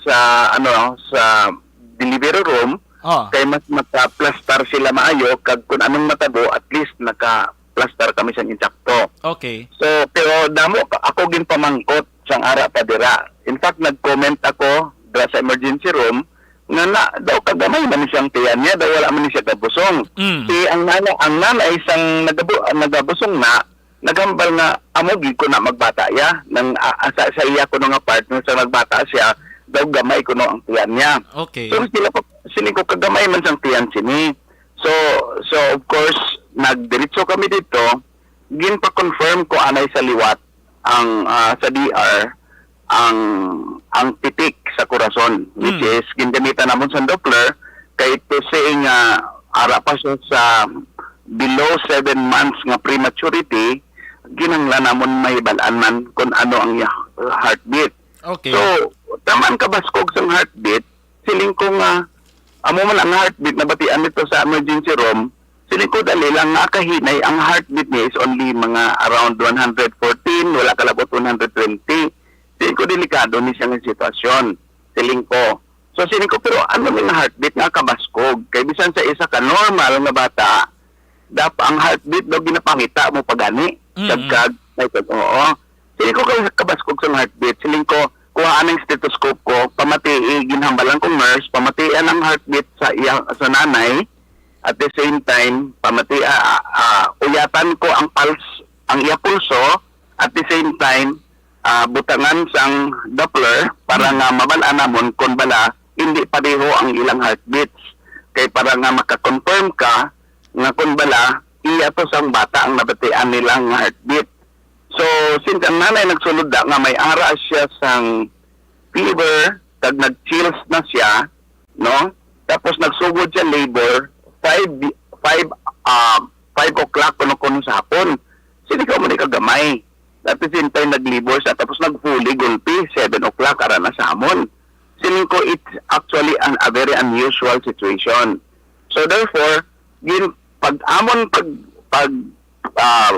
sa, ano, sa delivery room, Oh. kay mas makaplastar sila maayo, kag kung anong matabo, at least nakaplastar kami sa insakto. Okay. So, pero damo ka, ako ginpamangkot sang ara pa dira. In fact, nag-comment ako dira sa emergency room nga na daw kagamay man ni siyang tiyan niya, daw wala man ni siya gabusong. Mm. Si ang nana, ang nanay sang nagabu-, nagabusong na, naghambal nga amo gid ko na magbata iya. Nang, ah, ah, sa, sa iya kuno nga partner sa nagbata siya, daw gamay kuno ang tiyan niya. Okay. So, sila ko, sini ko kagamay man sang tiyan sini. So, so of course, nagdiretso kami dito, ginpa-confirm ko anay sa liwat ang, ah, sa D R ang, ang titik sa kurason, which Mm. is gingamitan namon sa Doppler, kay to say nga ara pa siya sa below seven months nga prematurity, ginahanglan namon mahibal-an man kung ano ang iya heartbeat. Okay. So, taman kabaskog sang heartbeat, siling ko nga, amo man ang heartbeat nabatian dito sa emergency room, siling ko dali lang nga kahinay ang heartbeat niya is only mga around one hundred fourteen, wala kalabot one hundred twenty. Siling ko delikado ni siya nga sitwasyon. Siling ko. So, siling ko, pero ano ni nga heartbeat nga kabaskog? Kay bisan sa isa ka normal nga bata, dap ang heartbeat daw ginapangita mo pagani. Mm-mm. Sagkag, may pag-, oo. Siling ko kay kabaskog sang heartbeat. Siling ko, kuhaan ang stethoscope ko, pamatii, ginhambalan kong nurse, pamatian ang heartbeat sa iya, sa nanay. At the same time, pamati-, ah, ah, ah, uyatan ko ang pulse, ang iya pulso. At the same time, ah, butangan sang Doppler para Mm. nga mabal-an namon kung bala hindi pareho ang ilang heartbeats. Kay para nga maka-confirm ka nga kung bala iya to sang bata ang nabatian nila nga heartbeat. So, since ang nanay nagsulod da nga may ara siya sang fever, kag nag-chills na siya, no? Tapos nagsugod siya labor, five, five, ah, five o'clock kuno kuno sa hapon. Sini ka mo ni kagamay. At the same time, nag-labor siya, tapos nag-fully gulpi, seven o'clock, ara na sa amon. Siling ko, it's actually an, a very unusual situation. So therefore, gin, pag amon pag, pag, ah,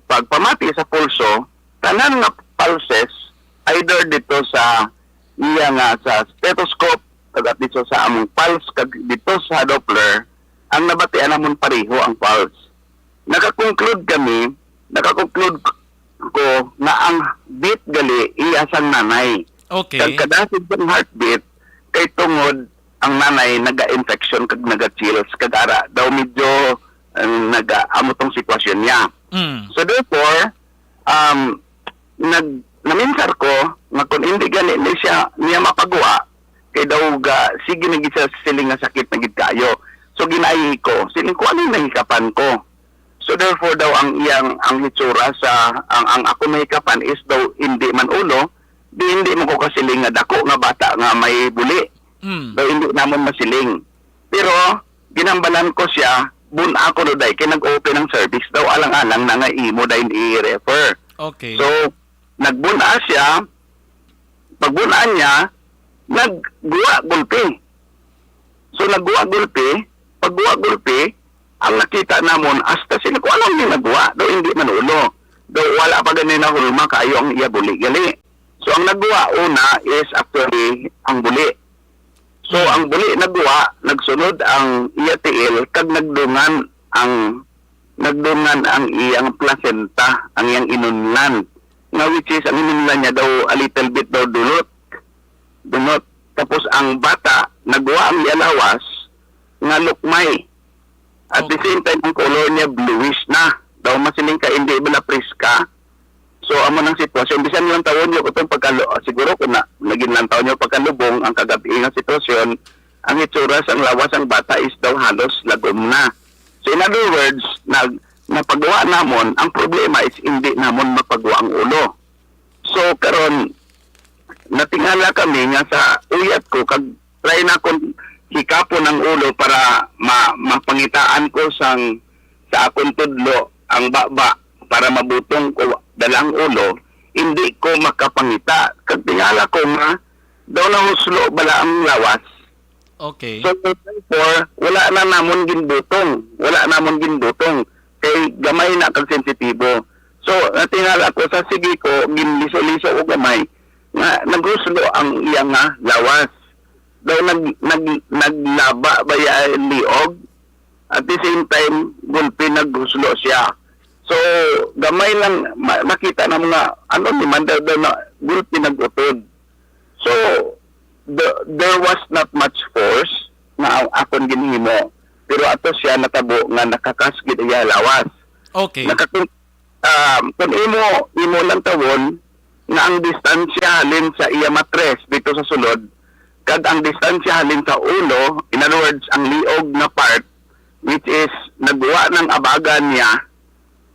pagpamati sa pulso, tanan nga pulses, either dito sa iya nga sa stethoscope, kag at dito sa among pulse, kag dito sa Doppler, ang nabatian namon pareho ang pulse. Naka-conclude kami, naka-conclude ko nga ang beat gali iya sang nanay. Okay. Kag kadasig sang heartbeat kay tungod ang nanay naga-infection kag naga-chills, kag ara daw medyo, uh, naga-, amo tong sitwasyon niya. Mm. So therefore, um, nag-, naminsar ko nga kung hindi gani ni siya, niya mapagwa, kay daw ga, sige na gid siya siling nga sakit na gid kayo. So gin-I E ko, siling ko, ano yung nahikapan ko? So therefore daw ang iyang, ang hitsura sa, ang, ang ako nahikapan is daw hindi man ulo, di hindi mo ko kasiling nga dako nga bata nga may buli. Mm. Daw hindi namon masiling. Pero ginambalan ko siya, bun-a ko no day, kay nag-open ang service daw, alang-alang na nga imo day i-refer. Okay. So, nagbun-a siya, pagbun-a niya, nagguwa gulpi. So, nagguwa gulpi, pagguwa gulpi, ang nakita namon, hasta sila kung anong ginagawa, daw hindi man ulo. Daw wala pa gani nahulma kaayo ang iya buli gali. So, ang nagguwa una is actually ang buli. So, Hmm. Ang buli nagguwa, nagsunod ang iya tiil, kag nagdungan ang, nagdungan ang iyang placenta, ang iyang inunlan. nga which is ang hinungdan niya daw a little bit daw dunot. Dunot. Tapos ang bata, nagwa ang iya lawas nga lukmay. At the Okay. same time, ang color niya bluish na. Daw masiling ka, hindi ba na preska? So, amo nang sitwasyon. Bisan yung tawon niyo, kutong pagkalo, siguro kung na, naging lantaw niyo pagkalubong, ang kagabi nga sitwasyon, ang itsura sang lawas ang bata is daw halos lagom na. So, in other words, nag, napagawa namon, ang problema is hindi namon mapagawa ang ulo. So, karon, natingala kami nga sa uyat ko, kag try na kon hikapon ang ulo para ma-, mapangitaan ko sang, sa akon tudlo, ang baba para mabutong ko dala ang ulo, hindi ko makapangita. Kag tingala ko nga daw nahuslo bala ang lawas. Okay. So, therefore, wala na namon ginbutong. Wala namon ginbutong. Kay gamay na kag sensitibo. So, natingala ko, sa sige ko, ginliso-liso ko gamay, nga naghuslo ang iya nga lawas. Daw nag, nag, naglaba ba ya liog? At the same time, gulpi naghuslo siya. So, gamay lang ma-, makita na mga, ano ni man daw, daw na gulpi nag-utod. So, the, there was not much force nga ang akon ginhimo. Pero ato siya natabo nga nakakas gid iya lawas. Okay. Nakakon-, um, kung imo, imo lang tawon nga ang distansya halin sa iya matres dito sa sulod, kag ang distansya halin sa ulo, in other words, ang liog nga part, which is nagwa ng abagan niya,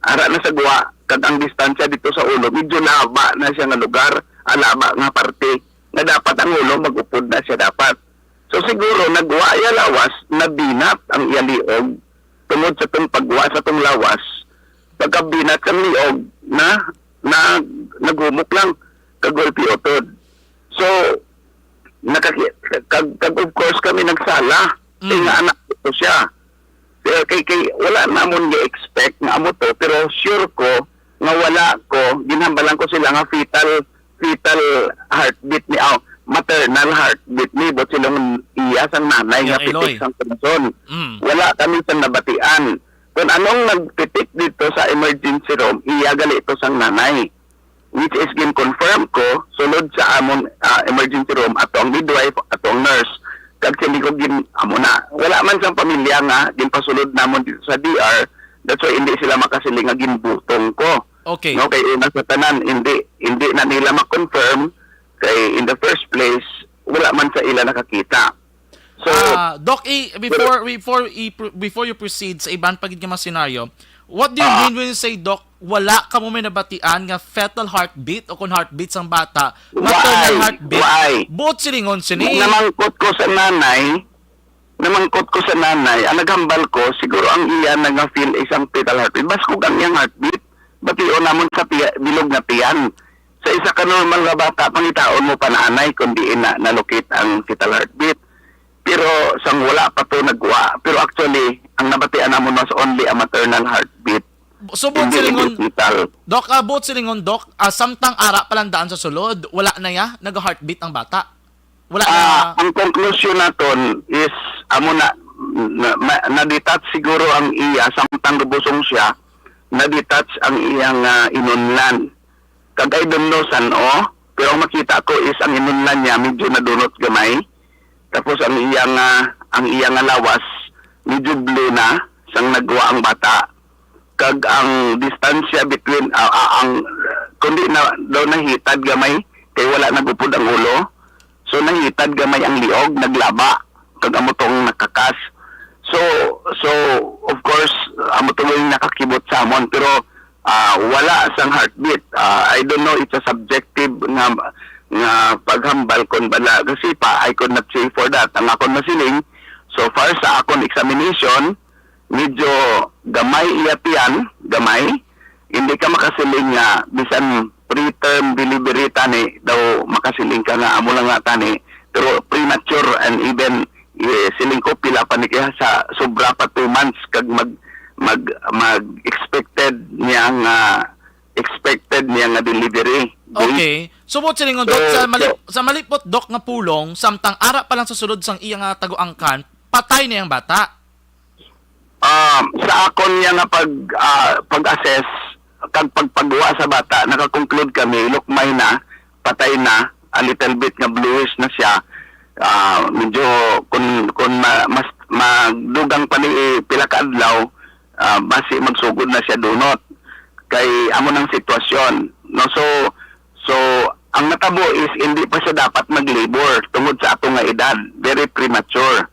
ara na sa gwa, kag ang distansya dito sa ulo, medyo laba na siya nga lugar, ah, laba nga parte, nga dapat ang ulo mag-upod na siya dapat. So siguro, nagwa iya lawas, nabinat ang iya liog, tungod sa tong pagwa sa tong lawas, pagkabinat sang liog, na, na, naghumok lang, kagulpi utod. So, nakaki-, kag, kag of course kami nagsala, Mm. kay nga anak ko siya. Kay, kay, kay wala namon gi-expect nga amo to, pero sure ko nga wala ko, ginhambalan ko sila nga fetal, fetal heartbeat ni, aw, maternal heartbeat ni, but silang iya sang nanay nga Yung pitik iloy. sang kurason. Mm. Wala kami sang nabatian. Kung anong nagpitik dito sa emergency room, iya gali ito sang nanay. Which is gin-confirm ko, sulod sa amon, ah, emergency room, ato ang midwife, ato ang nurse, kag sini ko gin-, amo na. Wala man sang pamilya nga ginpasulod namon dito sa D R, that's why hindi sila makasiling nga ginbutong ko. Okay. No, kay una sa tanan, hindi, hindi na nila ma-confirm, kay in the first place, wala man sa ila nakakita. So, Ah, Doc, i-, before, before i-, before you proceed sa iban pa gid nga mga senaryo, what do you Ah. mean when you say, Doc, wala kamo may nabatian nga fetal heartbeat o kung heartbeat sang bata, maternal Why? heartbeat? Why? Buot silingon sini. Namangkot ko sa nanay, namangkot ko sa nanay, ang naghambal ko, siguro ang iya na nga feel is ang fetal heartbeat. Baskog ang iyang heartbeat. Bation namon sa tiya-, bilog nga tiyan. Sa isa ka normal nga bata, pangitaon mo pa na anay kung diin na nalukit ang fetal heartbeat. Pero sang wala pa to nagwa. Pero actually, ang nabatian namon was only a maternal heartbeat. So, buot Hindi silingon, hindi fetal. Doc, ah, buot silingon, Doc, ah, samtang ara pa lang daan sa sulod, wala na ya, nag-heartbeat ang bata. Wala na. Ah, ang conclusion naton is, amo na, na, ma-, na-detach siguro ang iya, samtang gubusong siya, na-detach ang iyang, ah, inunlan. Kag I don't know san-o, pero ang makita ko is ang inunlan niya medyo nadunot gamay. Tapos ang iya nga, ang iya nga lawas medyo blue na sang nagwa ang bata. Kag ang distansya between, ah, ah, ang, kundi na daw nahitad gamay kay wala nagupod ang ulo. So nahitad gamay ang liog, naglaba, kag amo tong nakakas. So, so of course, amo to yung nakakibot sa amon, pero ah, wala sang heartbeat. Ah, I don't know, it's a subjective nga, nga paghambal kon bala. Kasi pa, I could not say for that. Ang akon masiling, so far sa akon examination, medyo gamay iya tiyan, gamay. Hindi ka makasiling nga bisan preterm delivery tani daw makasiling ka nga amo lang nga tani, pero premature and even, eh, siling ko pila pa ni kaya sa sobra pa two months kag mag, mag, mag expected niya nga, expected niya nga delivery date. Okay. So, buot silingon, Doc, So, sa mali-, so sa malipot, Doc, nga pulong, samtang ara pa lang sa sulod sang iya nga taguangkan, patay na yang bata. Um, sa akon niya nga pag, ah, pag-assess, kag pagpagwa sa bata, naka-conclude kami, lukmay na, patay na, a little bit nga bluish na siya. Ah, medyo kun, kun ma-, mas, magdugang pa ni pila ka adlaw, ah, basi magsugod na siya dunot. Kay amo nang sitwasyon, no? So, so, ang natabo is hindi pa siya dapat mag-labor tungod sa ato nga edad, very premature.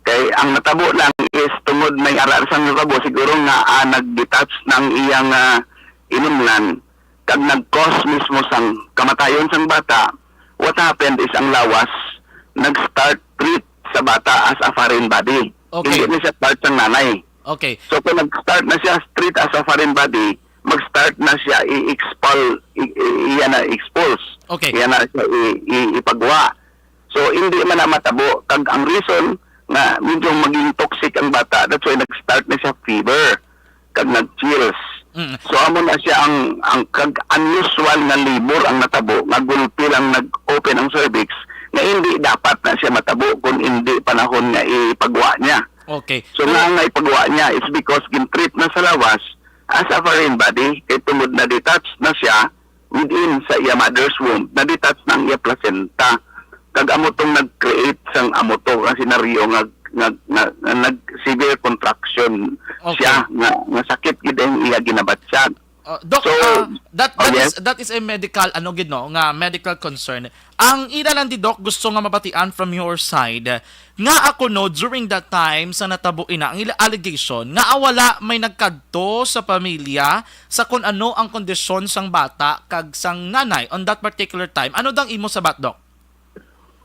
Kay ang natabo lang is tungod may ara sang natabo, siguro nga, ah, nag-detach ng iyang, ah, inumlan, kag nag-cause mismo sang kamatayon sang bata. What happened is ang lawas nag-start treat sa bata as a foreign body. Okay. Hindi na siya part sang nanay. Okay. So kung nag-start na siya treat as a foreign body, mag-start na siya i-expel, i-, i-, iya na expulse. Okay. Iya na siya i-, i-, ipagwa. So, hindi man na matabo. Kag ang reason nga medyo maging toxic ang bata, that's why nag-start na siya fever kag nag-chills. Mm. So, amo na siya ang, ang kag unusual nga labor ang natabo, nga gulpi lang nag-open ang cervix, nga hindi dapat na siya matabo kung hindi panahon nga ipagwa niya. Okay. So, So, nga nga ipagwa niya is because gin-treat na sa lawas as a foreign body, kay tungod na detached na siya, within sa iya mother's womb, na-detach na ang iya placenta. Kag amo tong nag-create sang amo to nga senaryo nga, nga, nga, nga nag-severe contraction Okay. siya, nga, nga sakit gid ang iya ginabatyag. Uh, Doc, So, uh, that oh, that yes? is that is a medical, ano gid, no, nga medical concern. Ang ina lang di, Doc, gusto nga mabatian from your side, nga ako, no, during that time sa natabo ina ang ila allegation nga wala may nagkadto sa pamilya sa kun ano ang kondisyon sang bata kag sang nanay on that particular time. Ano dang imo sabat, Doc?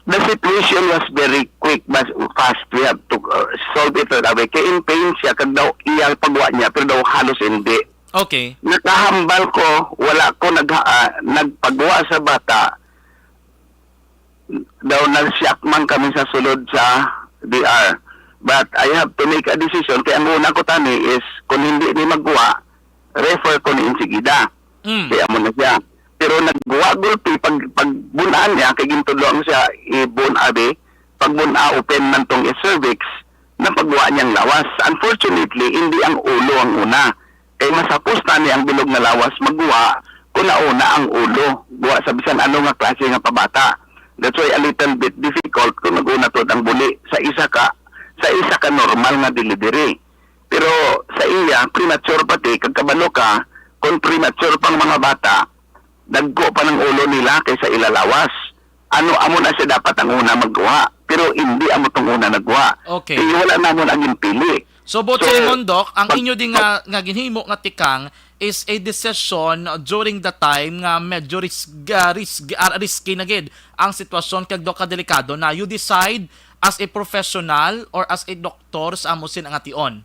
The situation was very quick, mas fast. We have to, uh, solve it right away. Kay in pain siya, kag daw iya pagwa niya, pero daw halos hindi. Okay. Nakahambal ko, wala ko nag, ah, nagpagwa sa bata. Daw nag-shock man kami sa sulod sa D R. But I have to make a decision. Kay ang una ko tani is, kung hindi ni magwa, refer ko ni insigida. Mm. Kaya mo na siya. Pero nagwa gulpi pag, pag bunaan niya, kay gintudlo ang siya ibon abi, pag buna open man tong cervix, napagwa niyang lawas. Unfortunately, hindi ang ulo ang una. Kay masapos na ni ang bilog nga lawas magwa kung nauna ang ulo. Guwa sa bisan ano nga klase nga pabata. That's why a little bit difficult kung nag-una to ang buli sa isa ka, sa isa ka normal nga delivery. Pero sa iya, premature pati, kag kabalo ka, kung premature pang mga bata, dagko pa ng ulo nila kaysa ilalawas. Ano, amo na siya dapat ang una magkuha, pero hindi amo tong una nagkuha. Okay. Kaya wala namon ang ginpili. So, buot So, silingon, Doc, ang pag- inyo di nga, nga ginhimo nga tikang is a decision during the time nga medyo risk, ah, risk, ah, risky na gid ang sitwasyon kag, Doc, ka delikado na. You decide as a professional or as a doctor sa amo sin nga tion?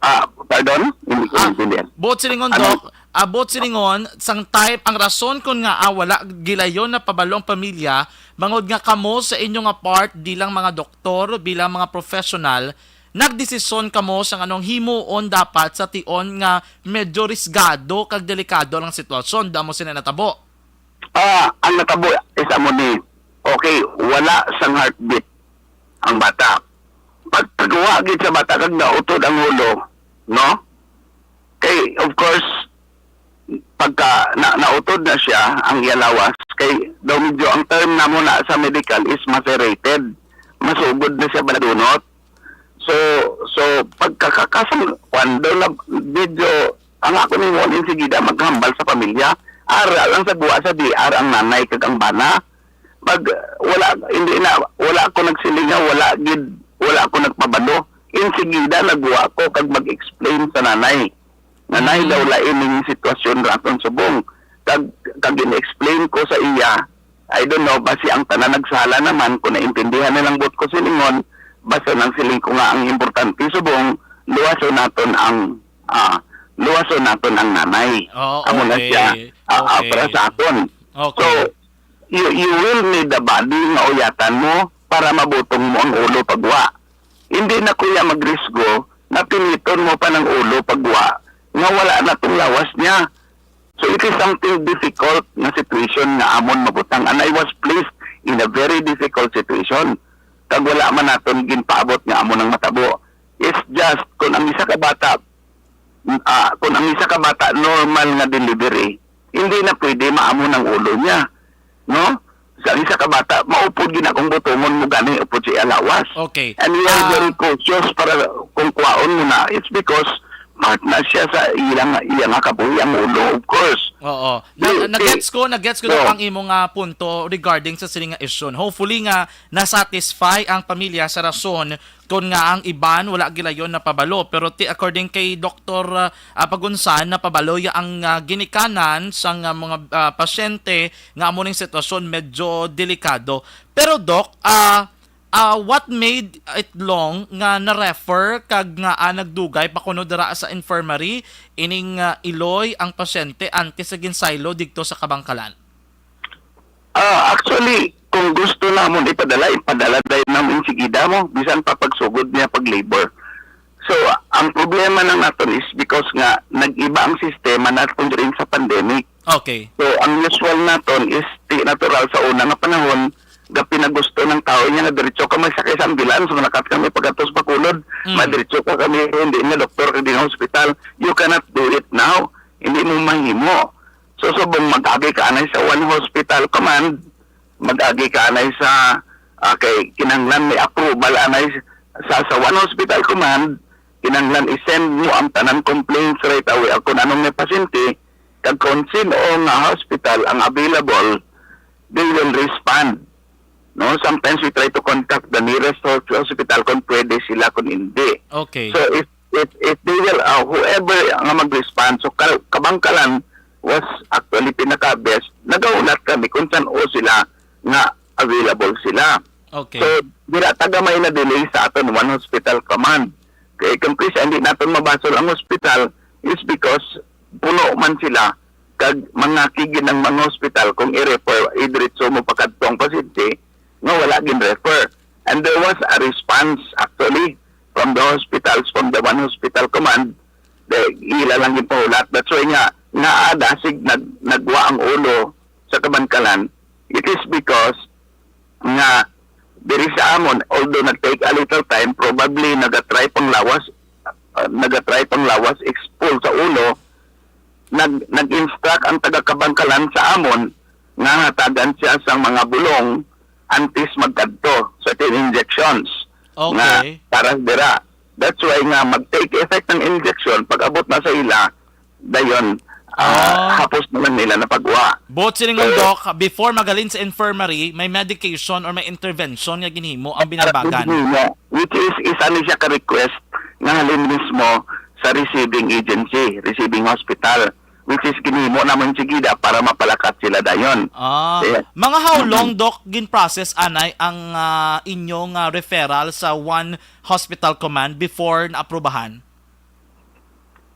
Ah, pardon? Hindi ko Ah, naintindihan. Buot silingon, Ano? Doc, ah, buot silingon, sang time, ang rason kon nga, ah, wala gilayon na pabalo ang pamilya, bangod nga kamo sa inyo nga part bilang mga doktor, bilang mga professional, nagdesisyon kamo sa anong himuon dapat sa tion nga medyo risgado kag delikado ang sitwasyon, damo sina natabo. Ah, ang natabo is amo ni, okay, wala sang heartbeat ang bata. Pagkaguwa gid sa bata kag nautod ang ulo, no? Kay, of course, pagka na, nautod na siya, ang iya lawas, kay daw medyo ang term namo na sa medical is macerated. Masugod na siya baladunot. So, so pagkakakasang kwan, daw na medyo, ang ako ni mo, insigida maghambal sa pamilya. Ara lang sa guwa sa D R ang nanay kag ang bana. Mag, wala, hindi na, wala ko nagsiling nga, wala gid, wala ko nagpabalo. Insigida nagwa ko kag mag-explain sa nanay. Nanay, Mm. daw lain ning sitwasyon ra akong subong. Kag, kag in-explain ko sa iya, I don't know, basi ang tanan nagsala naman kung naintindihan nilang buot ko silingon, basta nang siling ko nga ang importante subong, luwason naton ang, ah, luwason naton ang nanay. Oh, Amo na okay. siya, ah, ah, Okay. para sa akon. Okay. So, you, you will need the body nga uyatan mo para mabutong mo ang ulo pagwa. Hindi na kuya magrisgo nga piniton mo pa ng ulo pagwa nga wala na tong lawas niya. So it is something difficult nga situation nga amon mabutang, and I was placed in a very difficult situation. Kag wala man naton ginpaabot nga amo nang matabo. It's just kung ang isa ka bata ah, kung ang isa ka bata normal nga delivery, hindi na pwede maamon ang ulo niya, no? Sa isa ka bata, maupod gid akong butongon mo gani upod sa iya lawas. Okay. And we are Ah. very cautious para kung kwaon mo na. It's because part na siya sa iya nga, iya nga kabuhi ang ulo, of course. Oo. Di- Na, na-gets ko, na-gets ko Yeah. ang imo nga punto regarding sa sini nga issue. Hopefully nga na-satisfy ang pamilya sa rason kon nga ang iban wala gilayon na pabalo. Pero ti according kay Doktor, ah, Pagunsan, na pabalo ya ang, ah, ginikanan sang, ah, mga, ah, pasyente nga amo ning sitwasyon medyo delikado. Pero Doc, ah, ah, what made it long nga na-refer kag nga, ah, nagdugay pa kuno dira sa infirmary ining, ah, iloy ang pasyente antes sa ginsaylo didto sa Kabangkalan? Ah, actually, kung gusto namon ipadala, ipadala dayon namon insigida mo, bisan pa pagsugod niya pag labor. So, ang problema lang naton is because nga nag-iba ang sistema naton during sa pandemic. Okay. So, ang usual naton is ti natural sa una nga panahon, gapinagusto ng tao niya nga diretso ka magsakay sa ambulance, malakat kami pagkatapos Bacolod, Mm. madiretso ka kami, hindi nga doktor, hindi nga hospital. You cannot do it now. Hindi mo mahimo. So, subong mag-agi ka anay sa One Hospital Command, mag-agi ka anay sa, ah, kay kinahanglan may approval anay sa, sa One Hospital Command, kinahanglan i-send mo ang tanan complaints right away kung anong may pasyente, kag kung sino nga hospital ang available, they will respond. No, sometimes we try to contact the nearest hos- hospital kung pwede sila, kung hindi. Okay. So if if if they will, uh, whoever nga mag-respond, so ka- Kabangkalan was actually pinaka-best. Nagahulat kami kung san-o sila nga available sila. Okay. So dira ta gamay na delay sa aton One Hospital Command. Kay kung kisa hindi naton mabasol ang hospital is because puno man sila kag mga kigid ang mga hospital kung i-refer, idiretso mo pakadto ang pasyente nga wala gin-refer. And there was a response actually from the hospitals, from the One Hospital Command, the ila lang gipahulat. That's why nga naa dasig nag nagwa ang ulo sa Kabangkalan. It is because nga diri sa amon, although nag-take a little time, probably nagatry pang lawas, uh, nagatry pang lawas expel sa ulo, nag nag-instruct ang taga Kabangkalan sa amon nga hatagan siya sang mga bulong antes magkadto, certain injections nga Okay. para dira. That's why nga mag-take effect ang injection pag abot na sa ila, dayon, ah, Ah. hapos naman nila na pagwa. Buot silingon, So, Doc, before magalin sa infirmary, may medication or may intervention nga ginhimo ang binabagan. Ginhimo, which is isa ni siya ka request nga halin mismo sa receiving agency, receiving hospital, which is ginhimo naman sigida para mapalakat sila dayon. Ah, Yeah. mga how Mm-hmm. long, Doc, gin-process anay ang, ah, inyong, ah, referral sa One Hospital Command before naaprubahan?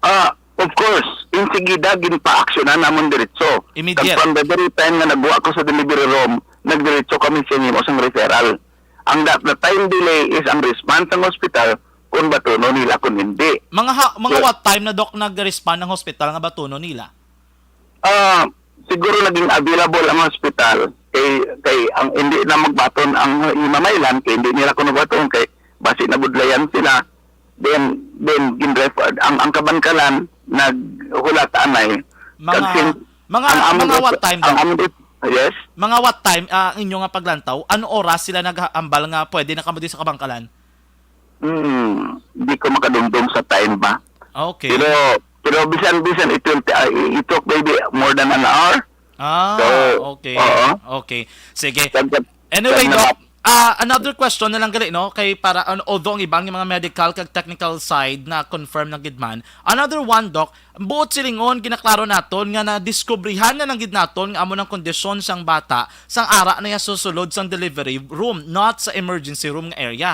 Ah, of course, insigida ginpaaksyonan namon diretso. Immediate. Kag from the very time nga nagbuha ko sa delivery room, nagdiretso kami sa nimo sang referral. Ang that the time delay is ang response sang hospital kung batunon nila kung hindi. Mga ha, mga So, what time na, Doc, nag-respond ang hospital nga batunon nila? Ah, siguro naging available ang hospital kay kay ang hindi na magbaton ang himamaylan kay hindi nila kuno baton kay basi nabudlayan sila, then then ginrefer ang ang Kabangkalan naghulat anay. Mga Kag sin- mga ang amon mga ref- what time, ang Doc? Amon ref- yes. Mga what time, ah, ang inyo nga paglantaw? Ano oras sila naghambal nga pwede na kamo di sa Kabangkalan? Hmm, di ko makadumdom sa time ba. Okay. Pero pero bisan bisan it will t- ah, it took maybe more than an hour. Ah, So, okay. Oo. Okay. Sige. Kag- Anyway, kag Doc, naka- ah, another question na lang gali, no? Kay para, an- although ang ibang mga medical kag technical side na confirm na gid man. Another one, Doc, buot silingon, ginaklaro naton nga nadiskubrihan na lang gid naton nga amo nang kondisyon sang bata sang ara na iya susulod sang delivery room, not sa emergency room nga area.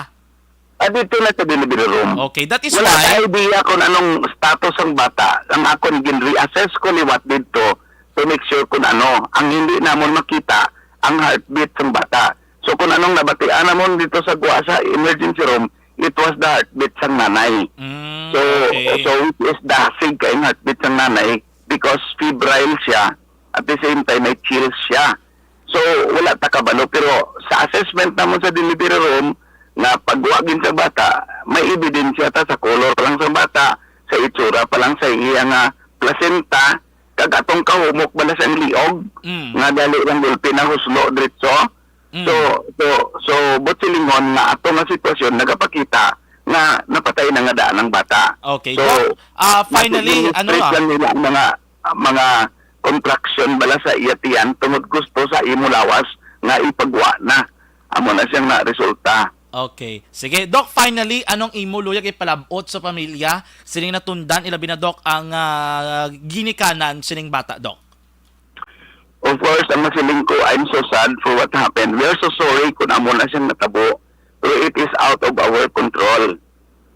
Ah, dito na sa delivery room. Okay, that is Wala why ka idea kung anong status ng bata. Ang akon, gin-reassess ko liwat dito to make sure kung ano. Ang hindi namon makita, ang heartbeat ng bata. So kung anong nabatian namon dito sa guwa sa emergency room, it was the heartbeat sang nanay. Mm, So, okay. so which is dasig kay ang heartbeat sang nanay because febrile siya. At the same time, may chills siya. So, wala ta kabalo. Pero sa assessment namon sa delivery room, nga pagwa gid sa bata, may ebidensya ta sa color lang sa bata, sa itsura pa lang sa iya nga placenta, kag atong kahumok bala sang liog, Mm. nga dali lang gulpi na huslo diretso. Mm. So, so, so, buot silingon nga ato nga sitwasyon nagapakita nga napatay na nga daan ang bata. Okay, So, Doc, ah, finally, ano demonstrate na? lang nila ang mga, mga contraction bala sa iya tiyan tungod gusto sa imo lawas nga ipagwa na. Amo na siyang naresulta. Okay. Sige, Doc, finally, anong imo luyag ipalabot sa pamilya sining natundan, ilabi na, Doc, ang, ah, ginikanan sining bata, Doc? Of course, ang masiling ko, I'm so sad for what happened. We are so sorry kung amo na siyang natabo. Pero it is out of our control.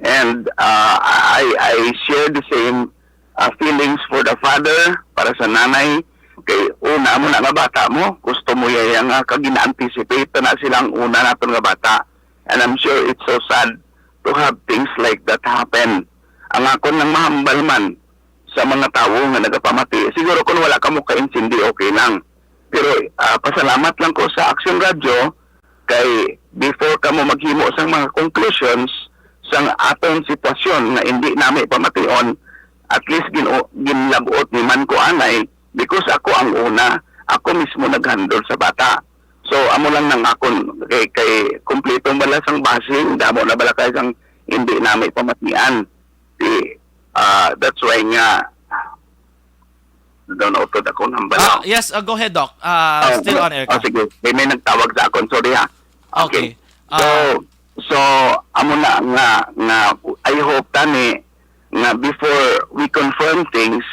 And, uh, I, I share the same, uh, feelings for the father, para sa nanay. Kay una mo na nga bata mo, gusto mo yaya nga kag gina-anticipate na silang una naton nga bata. And I'm sure it's so sad to have things like that happen. Ang akon lang mahambal man sa mga tawo nga nagapamati, siguro kung wala kamo kaintindi, okay lang. Pero, ah, pasalamat lang ko sa Action Radio kay before kamo maghimo sang mga conclusions sang aton sitwasyon nga indi nami pamation, at least gin-, ginlab-ot ni man ko anay because ako ang una, ako mismo nag-handle sa bata. So, amo lang nang akon kay, kay kumpletong bala sang basing, damo na bala kay sang hindi nami pamatian. Di, ah, that's why nga, daw nautod ako ng Ah, balaw. yes, uh, go ahead, Doc. Ah, Oh, still on air oh, ka. sige. May, may nagtawag sa akon. Sorry, ha. Okay. Okay. So, Ah. so, amo na nga, nga I hope tani nga before we confirm things,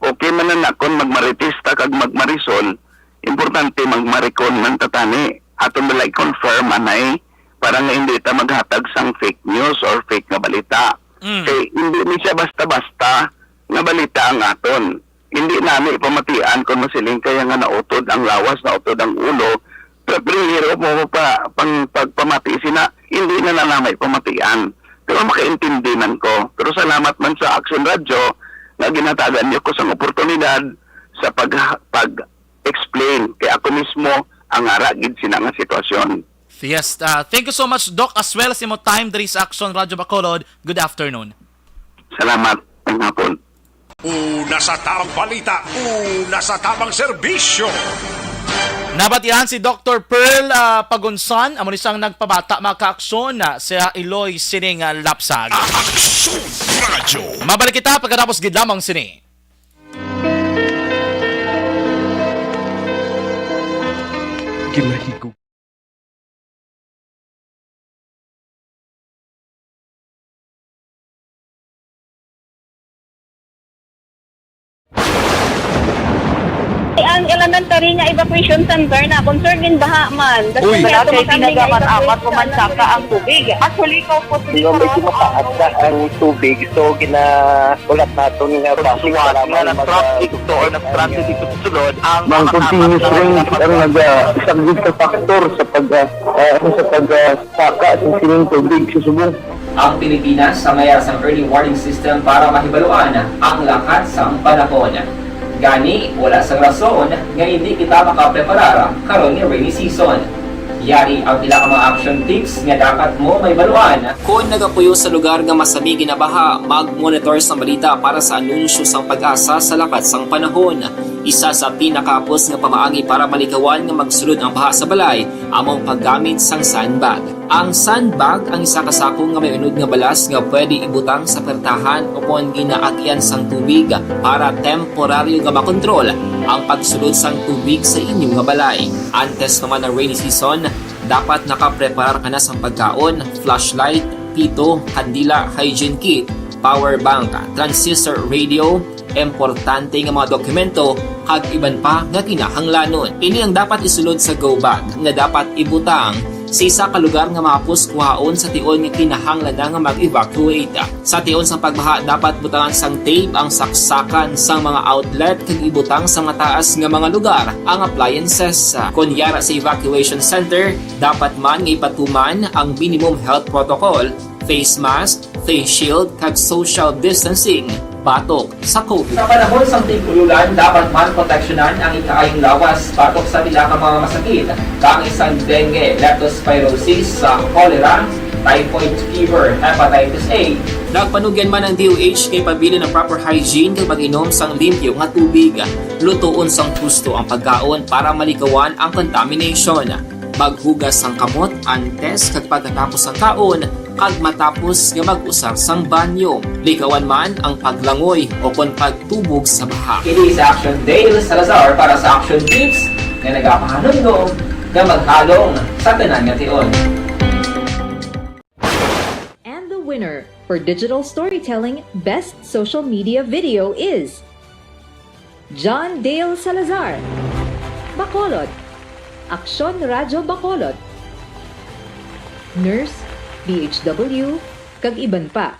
okay man na kung magmarites ta kag magmarisol, importante magmarikon man ta tani. Aton bala i-confirm anay para nga hindi ta maghatag sang fake news or fake nga balita. Mm. Kay hindi ni siya basta-basta nga balita ang aton. Hindi nami pamatian kung masiling kaya nga nautod ang lawas, nautod ang ulo. Pero primero mo pa pang pagpamati sina, hindi na nanamay pamatian. Pero makaintindi man ko. Pero salamat man sa Action Radio nga ginhatagan niyo ko sang oportunidad sa pag pag-explain kay ako mismo ang ara gid sina nga sitwasyon. Yes, ah, thank you so much, Doc, as well sa imo time diri sa Action Radio Bacolod. Good afternoon. Salamat, ang hapon. Una sa tamang balita, una sa tamang serbisyo. Nabatian si Doctor Pearl, ah, Pagunsan, amo ni sang nagpabata, mga kaaksyon, ah, sa Iloy sining, ah, lapsag. Action Radio. Mabalik kita pagkatapos gid lamang sini. Ginahigo. Ang elementary nga evacuation center na concern in baha man. Uy. Kay pinagamat-amat ko man saka ang tubig. Actually, ko po Yung medyo mataas na ang tubig, so gina-, ulat naton nga basig nga para na-traffic to or na-stranded dito sa sulod ang Ang mga continuous rain ang naga-, isang big factor sa pag, ah, ah, sa pag, ah, saka sa sining tubig sa subong. Ang Pilipinas ang mayara sang early warning system para mahibaluan ang lakat sang panahon. Gani, wala sang rason nga indi kita makapreparar karon nga rainy season. Yari ang pila ka mga action tips nga dapat mo mahibaluan. Kon nagapuyo sa lugar nga masami ginabaha, mag-monitor sang balita para sa anunsyo sang PAGASA sa lakat sang panahon. Isa sa pinakahapos nga pamaagi para malikawan nga magsulod ang baha sa balay amo ang paggamit sang sandbag. Ang sandbag ang isa ka sako nga may unod nga balas nga pwede ibutang sa pertahan ukon ginaagyan sang tubig para temporaryo nga makontrol ang pagsulod sang tubig sa inyo nga balay. Antes pa man ang rainy season, dapat nakapreparar ka na sang pagkaon, flashlight, pito, kandila, hygiene kit, power bank, transistor radio, importante nga mga dokumento, kag iban pa nga kinahanglanon. Ini ang dapat isulod sa go bag nga dapat ibutang sa isa ka lugar nga mahapos kuhaon sa tion nga kinahanglan na nga mag-evacuate. Sa tion sa pagbaha, dapat butangan sang tape ang saksakan sang mga outlet kag ibutang sa mataas nga mga lugar ang appliances. Kon yara sa evacuation center, dapat man nga ipatuman ang minimum health protocol, face mask, face shield, kag social distancing. batok sa COVID. Sa panahon sang tig-ululan, dapat man proteksyonan ang ikaayong lawas batok sa pila ka mga masakit, kaangay sang dengue, leptospirosis, sa cholera, typhoid fever, hepatitis A. Nagpanugyan man ang D O H nga ipabilin ang proper hygiene kag pag-inom sang limpyo nga tubig. Lutoon sang husto ang pagkaon para malikawan ang contamination. Maghugas sang kamot antes kag pagkatapos sa kaon kag matapos nga mag-usar sang banyo. Likawan man ang paglangoy o kon pagtubog sa baha. Kini si Action Dale Salazar para sa Action Tips nga nagapahanumdom nga maghalong sa tanan nga tion. And the winner for digital storytelling best social media video is John Dale Salazar, Bacolod, Aksyon Radyo Bacolod, Nurse, D H W, kag iban pa.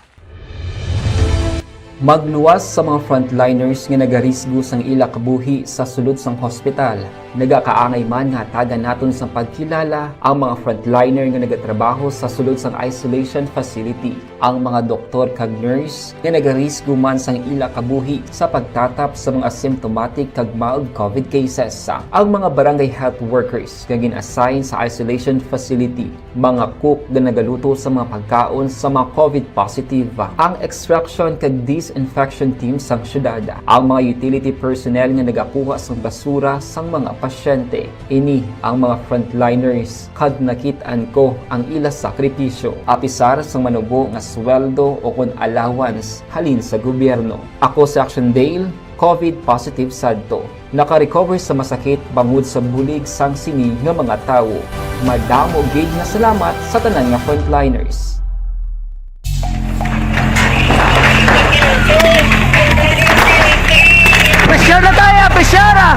Magluwas sa mga frontliners nga nagarisgo sang ila kabuhi sa sulod sang hospital. Nagakaangay man nga hatagan naton sang pagkilala ang mga frontliner nga nagatrabaho sa sulod sang isolation facility, ang mga doktor kag nurse nga nagarisgo man sang ila kabuhi sa pagtatap sa mga symptomatic kag mild COVID cases, ang mga barangay health workers nga gin-assign sa isolation facility, mga cook nga nagaluto sa mga pagkaon sa mga COVID positive, ang extraction kag disinfection team sang syudad, ang mga utility personnel nga nagakuha sang basura sang mga pasyente. Ini ang mga frontliners kag nakit-an ko ang ila sakripisyo, apisar sang manubo nga sweldo o kon allowance halin sa gobyerno. Ako si Action Dale, COVID positive sadto. Naka-recover sa masakit bangod sa bulig sang sini nga mga tawo. Madamo gid nga salamat sa tanan nga frontliners. Pressure na tayo! Pressure na!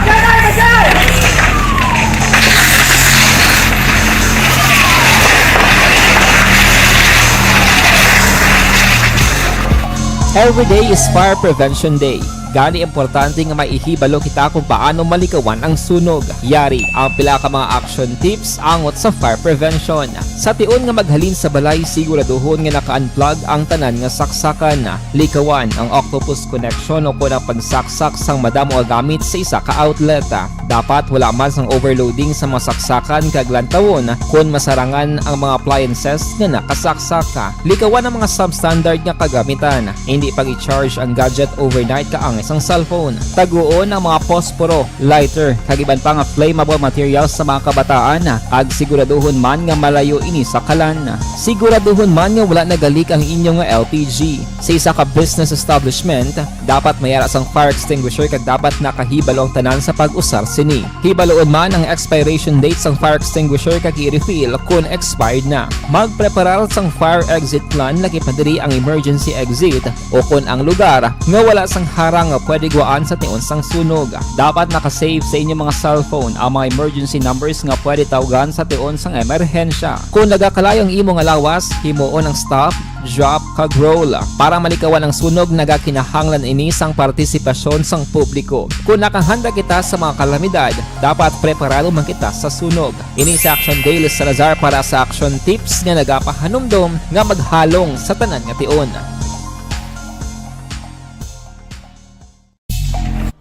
Every day is Fire Prevention Day. Gani importante nga maihibalo kita kung paano malikawan ang sunog. Yari ang pila ka mga action tips angot sa fire prevention. Sa tion nga maghalin sa balay, siguraduhon nga naka-unplug ang tanan nga saksakan. Likawan ang octopus connection o kon ang pagsaksak sang madamo nga gamit sa isa ka outlet. Dapat wala man sang overloading sa mga saksakan kag lantawon kon masarangan ang mga appliances nga nakasaksak. Likawan ang mga substandard nga kagamitan. Indi pag-i-charge ang gadget overnight kaangay sang cellphone. Taguon ang mga posporo, lighter, kag iban pa nga flammable materials sa mga kabataan, kag siguraduhon man nga malayo ini sa kalan. Siguraduhon man nga wala nagalik ang inyo nga L P G. Sa isa ka business establishment, dapat may ara sang fire extinguisher kag dapat nakahibalo ang tanan sa pag-usar sini. Hibaloon man ang expiration date sang fire extinguisher kag i-refill kon expired na. Magpreparar sang fire exit plan, lakip na diri ang emergency exit o kon ang lugar nga wala sang harang nga pwede gwaan sa tion sang sunog. Dapat naka-save sa inyo mga cellphone ang mga emergency numbers nga pwede tawgan sa tion sang emerhensya. Kon nagakalayo ang imo nga lawas, himuon ang stop, drop, kag roll. Para malikawan ang sunog, nagakinahanglan ini sang partisipasyon sang publiko. Kon nakahanda kita sa mga kalamidad, dapat preparado man kita sa sunog. Ini si Action Dale Salazar para sa Action Tips nga nagapahanumdom nga maghalong sa tanan nga tion.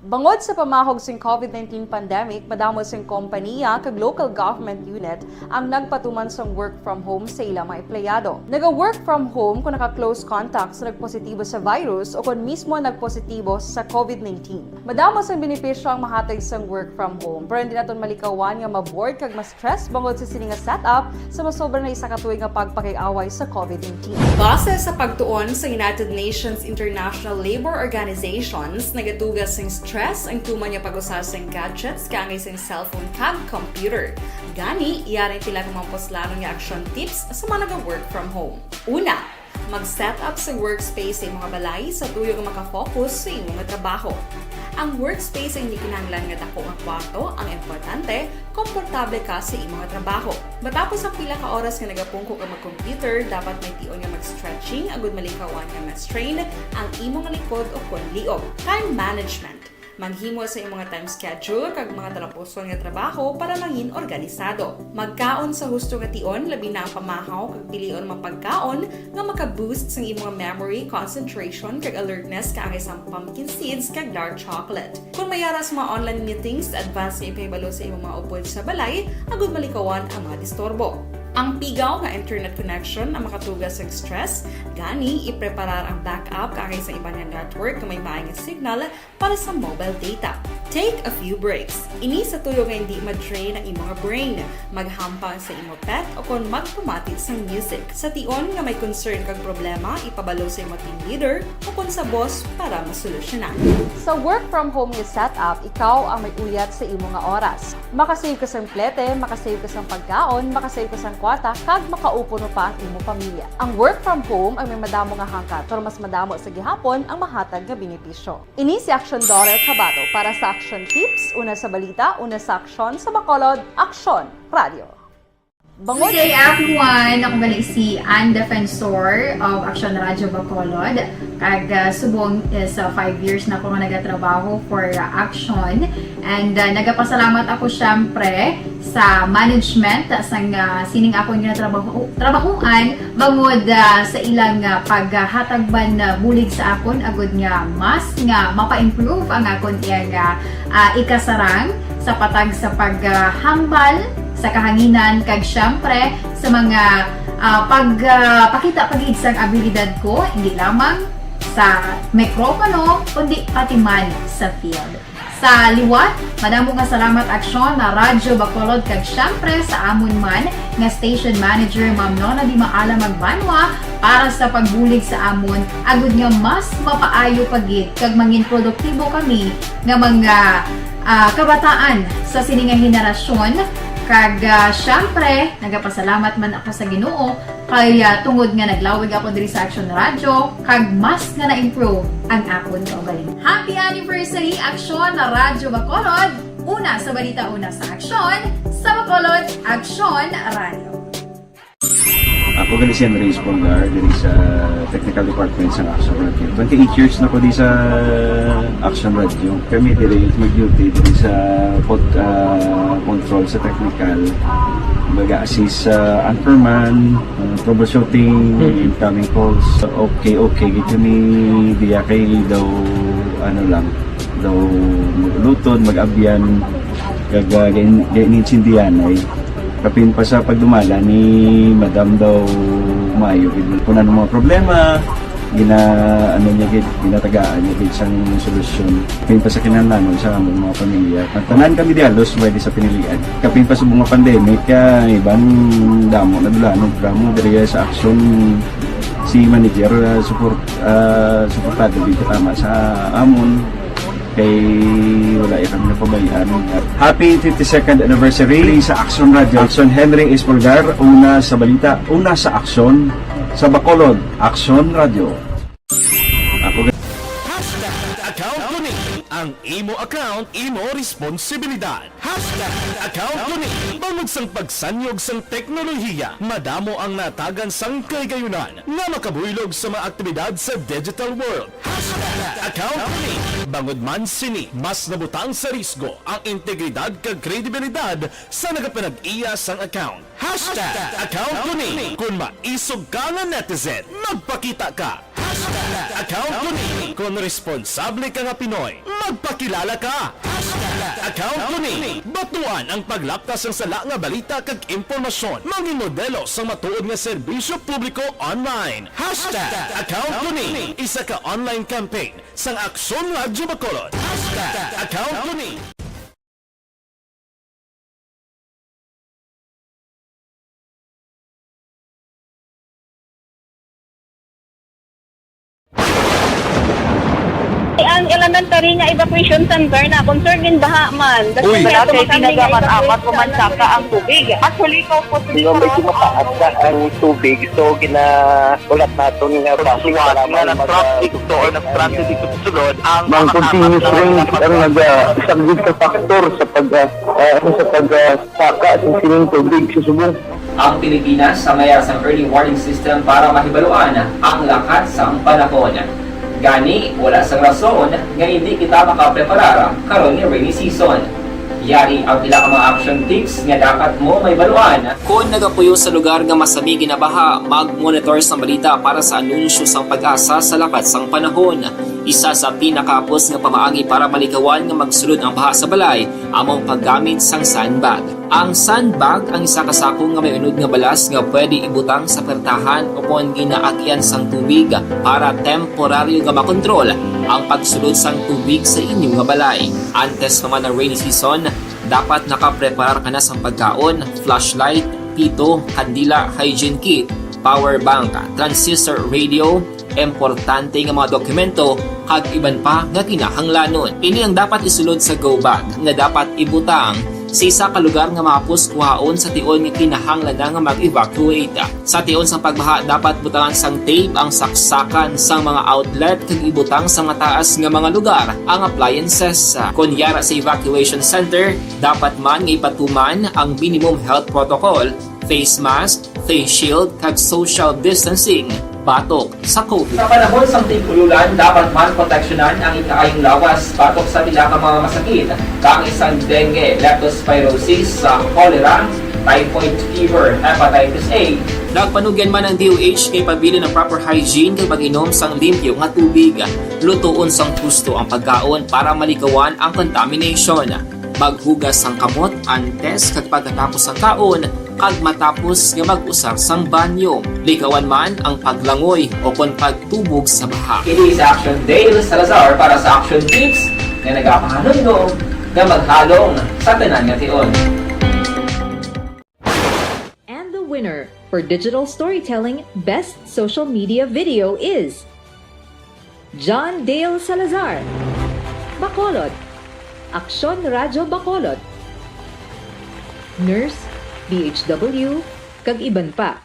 Bangod sa pamahog sing COVID nineteen pandemic, madamo sing kompaniya kag local government unit ang nagpatuman sang work from home sa ila mga empleyado. Naga-work from home kon naka-close contact sa nagpositibo sa virus o kon mismo nagpositibo sa COVID nineteen. Madamo sang benepisyo ang mahatag sang work from home, pero hindi naton malikawan nga ma-bored kag mas stress bangod sa sini nga setup sa masobra na isa ka tuig nga pagpakig-away sa COVID nineteen. Base sa pagtuon sa United Nations International Labour Organizations, nagatuga sing stress ang tuman nga pag-usa sing gadgets kaangay sing cellphone kag computer. Gani, yari ang pila ka mga puslanon nga action tips sa mga naga-work from home. Una, mag-set up sa workspace sa imo nga balay sa tuyo nga maka-focus sa imo nga trabaho. Ang workspace ay hindi kinahanglan nga dako nga kwarto, ang importante, komportable ka sa imo nga trabaho. Matapos ang pila ka oras nga nagapungko ka mag-computer, dapat may tion nga mag-stretching agud malikawan nga ma-strain ang imo nga likod o kon liog. Time management. Maghimo sa imong time schedule kag mga talapuson nga trabaho para mangin organisado. Magkaon sa husto nga tion, labi na ang pamahaw kag pilion mga pagkaon nga maka-boost sang imong memory, concentration, kag alertness kaangay sang pumpkin seeds kag dark chocolate. Kung may ara sa mga online meetings, advance nga ipahibalo sa imong mga upod sa balay agud malikawan ang mga disturbo. Ang pigaw nga internet connection ang makatuga sa stress, gani ipreparar ang backup kaangay sa iban nga network nga may maay nga signal para sa mobile data. Take a few breaks. Ini sa tuyo nga hindi ma-drain ang imong brain. Maghampang sa imo pet o kon magpamati sang music. Sa tion nga may concern kag problema, ipabalo sa imo team leader o kon sa boss para masolusyonan. Sa work from home nga setup, ikaw ang may uyat sa imo nga oras. Makasave ka sang plete, makasave ka sang pagkaon, makasave ka sang kwarta, kag makaupo pa ang imo pamilya. Ang work from home ang may madamo nga hangkat, pero mas madamo sa gihapon ang mahatag nga benepisyo. Ini si Action Dollar Kabato para sa Action Tips, una sa balita, una sa aksyon, sa Bacolod, Aksyon Radio. Good day, everyone! Ako gali si Ann Defensor of Action Radio Bacolod. Kag, ah, subong is, ah, five years na ako nga nagatrabaho for, ah, Action. And, ah, nagapasalamat ako, syempre, sa management sang, ah, sining akon nga trabaho, trabahuan bangod, ah, sa ilang, ah, paghatag man, ah, bulig sa akon agud nga mas nga mapa-improve ang akon iya nga, ah, ikasarang sa patag sa paghambal sa kahanginan kag siyempre sa mga, ah, pag, ah, pakita pa gid sang abilidad ko, hindi lamang sa mikropono, kundi pati man sa field. Sa liwat, madamo nga salamat Aksyon na Radyo Bacolod kag siyempre sa amon man nga station manager, Ma'am Nona Di Maala Magbanwa, para sa pagbulig sa amon, agud nga mas mapaayo pa gid kag mangin produktibo kami nga mga, ah, kabataan sa sini nga henerasyon. Kag, ah, siyempre, nagapasalamat man ako sa Ginoo kay, ah, tungod nga naglawig ako diri sa Aksyon Radyo, kag mas nga na-improve ang akon kaugalingon. Happy anniversary, Aksyon Radyo Bacolod! Una sa balita, una sa aksyon, sa Bacolod, Aksyon Radyo. Ako gali si Andres Polgar, diri sa Technical Department sa Action Radio. Twenty-eight years na ko di sa Action Radio. Kami diri mag-duty diri sa pod-, ah, control sa technical. Baga assist sa anchorman, ah, troubleshooting, incoming calls. Okay, okay, gid kami diya kay daw, ano lang, daw maglutod, mag-abyan, kag, ah, gain-, gainintindihan ay. Kapin pa sa pagdumala ni Madam daw maayo gid. Kung ano mga problema, gina-, ano niya gid, ginatagaan niya gid sang solusyon. Kapin pa sa kinahanglanon sa among mga pamilya. Ang tanan kami di halos pwede sa pinilian. Kapin pa sa mga pandemic, kay iban damo na dulanon, damo diri sa aksyon si manager, ah, support, ah, suportado gid tama sa amon. Kay wala ya kami napabayaan. Happy fifty-second anniversary sa Action Radio. Action Henry Espolgar, una sa balita, una sa aksyon, sa Bacolod, Action Radio. Ako ga- Hashtag account ko ni. Ang imo account, imo responsibilidad. Hashtag account ko ni. Bangod sang pagsanyog sang teknolohiya, madamo ang natagan sang kahigayunan nga makabuylog sa mga aktibidad sa digital world. Hashtag account ko ni. Bangod man sini, mas nabutang sa risgo ang integridad kag kredibilidad sa nagapanag-iya sang account. Hashtag account ko ni. Kung maisog ka nga netizen, magpakita ka. Hashtag account ko ni. Kung responsable ka nga Pinoy, magpakilala ka. Hashtag account ko ni. Batuan ang paglapkas sang sala nga balita kag impormasyon. Mangin modelo sang matuod nga serbisyo publiko online. Hashtag account ko ni. Isa ka online campaign sang Aksyon Radyo Bacolod. Hashtag account ko ni. Ang elementary nga evacuation center na concern in baha man. Uy. Wala kay ginagamit-amat, umansaka ang tubig. Actually, ikaw po, medyo mataas na ang tubig. So, gina-, ulat naton nga basi nga nag-traffic to or nag-traffic dito sa sulod ang mga continuous rain ang nag-, ah, isang big factor sa pag, ah, ah, ano, sa pag, ah, saka sa sining tubig sa subong. Ang Pilipinas sa mayar sang early warning system para mahibaluan ang lakat sang panahon. Gani, wala sang rason nga hindi kita makapreparar karon nga rainy season. Yari ang pila ka mga action tips nga dapat mo mahibaluan. Kon nagapuyo sa lugar nga masami ginabaha, mag-monitor sang balita para sa anunsyo sang PAGASA sa lakat sang panahon. Isa sa pinakahapos nga pamaagi para malikawan nga magsulod ang baha sa balay amo ang paggamit sang sandbag. Ang sandbag ang isa ka sako nga may unod nga balas nga pwede ibutang sa pertahan o kon ginaagian sang tubig para temporaryo nga makontrol ang pagsulod sang tubig sa inyo nga balay. Antes pa man ang rainy season, dapat nakapreparar ka na sang pagkaon, flashlight, pito, kandila, hygiene kit, power bank, transistor radio, importante nga mga dokumento, kag iban pa nga kinahanglanon. Ini ang dapat isulod sa go bag nga dapat ibutang sa isa ka lugar nga mahapos kuhaon sa tion nga kinahanglan na nga mag-evacuate. Sa tion sang pagbaha, dapat butangan sang tape ang saksakan sang mga outlet kag ibutang sa mataas nga mga lugar ang appliances. Kon yara sa evacuation center, dapat man nga ipatuman ang minimum health protocol, face mask, face shield, kag social distancing batok sa COVID. Sa panahon sang tig-ululan, dapat man proteksyonan ang ikaayong lawas batok sa pila ka mga masakit, kaangay sang dengue, leptospirosis, sa cholera, typhoid fever, hepatitis A. Nagpanugyan man ang D O H nga ipabilin ang proper hygiene kag pag-inom sang limpyo nga tubig. Lutoon sang husto ang pagkaon para malikawan ang contamination. Maghugas sang kamot antes kag pagkatapos sang kaon kag matapos nga mag-usar sang banyo. Likawan man ang paglangoy o kon pagtubog sa baha. Ini si Action Dale Salazar para sa Action Tips nga nagapahanumdom nga maghalong sa tanan nga tion. And the winner for digital storytelling best social media video is John Dale Salazar, Bacolod, Aksyon Radyo Bacolod, Nurse, D H W, kag iban pa.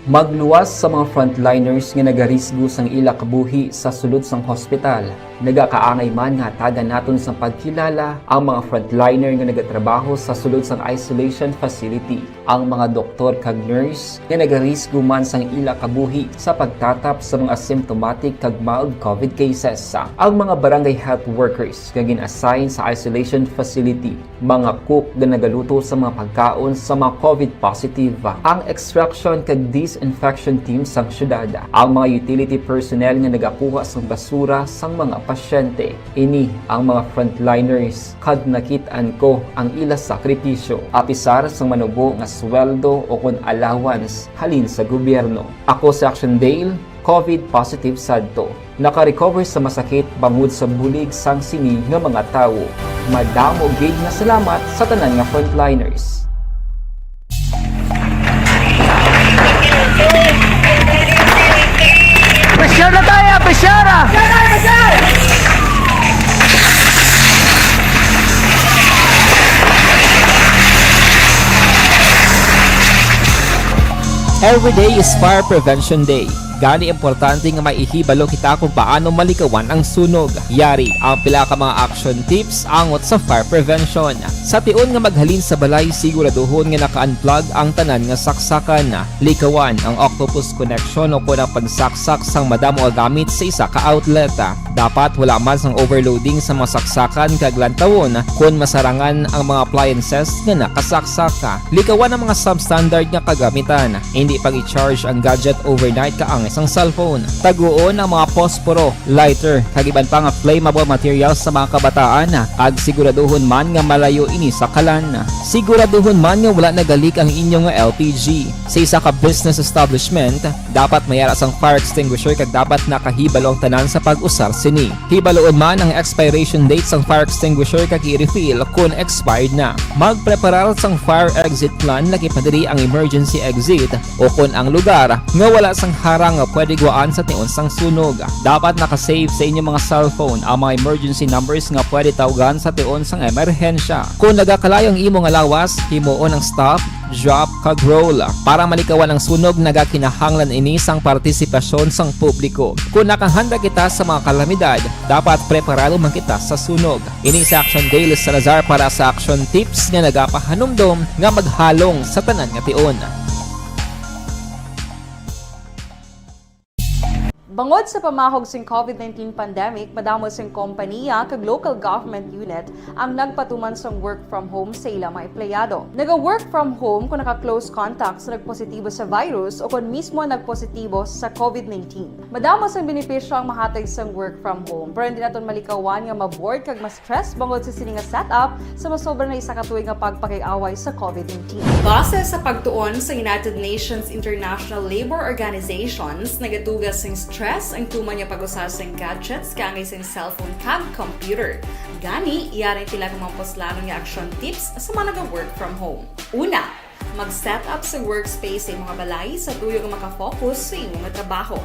Magluwas sa mga frontliners nga nagarisgo sang ila kabuhi sa sulod sang hospital. Nagakaangay man nga hatagan naton sang pagkilala ang mga frontliner nga nagatrabaho sa sulod sang isolation facility, ang mga doktor kag nurse nga nagarisgo man sang ila kabuhi sa pagtatap sa mga asymptomatic kag mild COVID cases, ang mga barangay health workers nga gin-assign sa isolation facility, mga cook nga nagaluto sa mga pagkaon sa mga COVID positive, ang extraction kag disinfection team sang syudad, ang mga utility personnel nga nagakuha sang basura sang mga pasyente. Ini ang mga frontliners, kag nakit-an ko ang ila sakripisyo, apisar sang manubo nga sweldo o kon allowance halin sa gobyerno. Ako si Action Dale, COVID positive sadto. Naka-recover sa masakit bangod sa bulig sang sini nga mga tawo. Madamo gid nga salamat sa tanan nga frontliners. Pressure na tayo! Pressure! Every day is Fire Prevention Day. Gani, importante nga may ihibalo kita kung paano malikawan ang sunog. Yari ang pila ka mga action tips angot sa fire prevention. Sa tion nga maghalin sa balay, siguraduhon nga naka-unplug ang tanan nga saksakan. Likawan ang octopus connection o kon ang pagsaksak sang madamo nga gamit sa isa ka outlet. Dapat wala man sang overloading sa mga saksakan kag lantawon kon masarangan ang mga appliances nga nakasaksak. Likawan ang mga substandard nga kagamitan. Hindi pag-i-charge ang gadget overnight kaangay sang cellphone. Taguon ang mga posporo, lighter, kag iban pa nga flammable materials sa mga kabataan, kag siguraduhon man nga malayo ini sa kalan. Siguraduhon man nga wala nagalik ang inyo nga L P G. Sa isa ka business establishment, dapat may ara sang fire extinguisher kag dapat nakahibalo ang tanan sa pag-usar sini. Hibaloon man ang expiration date sang fire extinguisher kag i-refill kon expired na. Magpreparar sang fire exit plan, lakip na diri ang emergency exit o kon ang lugar nga wala sang harang nga pwede guwaan sa tion sang sunog. Dapat naka-save sa inyo mga cellphone ang mga emergency numbers nga pwede tawgan sa tion sang emerhensya. Kon nagakalayo ang imo nga lawas, himuon ang stop, drop, kag roll. Para malikawan ang sunog, nagakinahanglan ini sang partisipasyon sang publiko. Kon nakahanda kita sa mga kalamidad, dapat preparado man kita sa sunog. Ini si Action Dale Salazar para sa Action Tips nga nagapahanumdom nga maghalong sa tanan nga tion. Bangod sa pamahog sing COVID nineteen pandemic, madamo sing kompaniya kag local government unit ang nagpatuman sang work from home sa ila mga empleyado. Naga-work from home kung naka-close contact sa nagpositibo sa virus o kon mismo nagpositibo sa COVID nineteen. Madamo sang benepisyo ang mahatag sang work from home, pero hindi naton malikawan nga ma-bored kag ma-stress bangod sa sini nga setup sa masobra na isa ka tuig nga pagpakig-away sa COVID nineteen. Base sa pagtuon sa United Nations International Labour Organizations, nagatuga sing stress ang tuman nga pag-usa sing gadgets kaangay sing cellphone kag computer. Gani, yari ang pila ka mga puslanon nga action tips sa mga naga-work from home. Una, mag-set up sa workspace sa imong balay sa tuyo nga makafocus sa imong trabaho.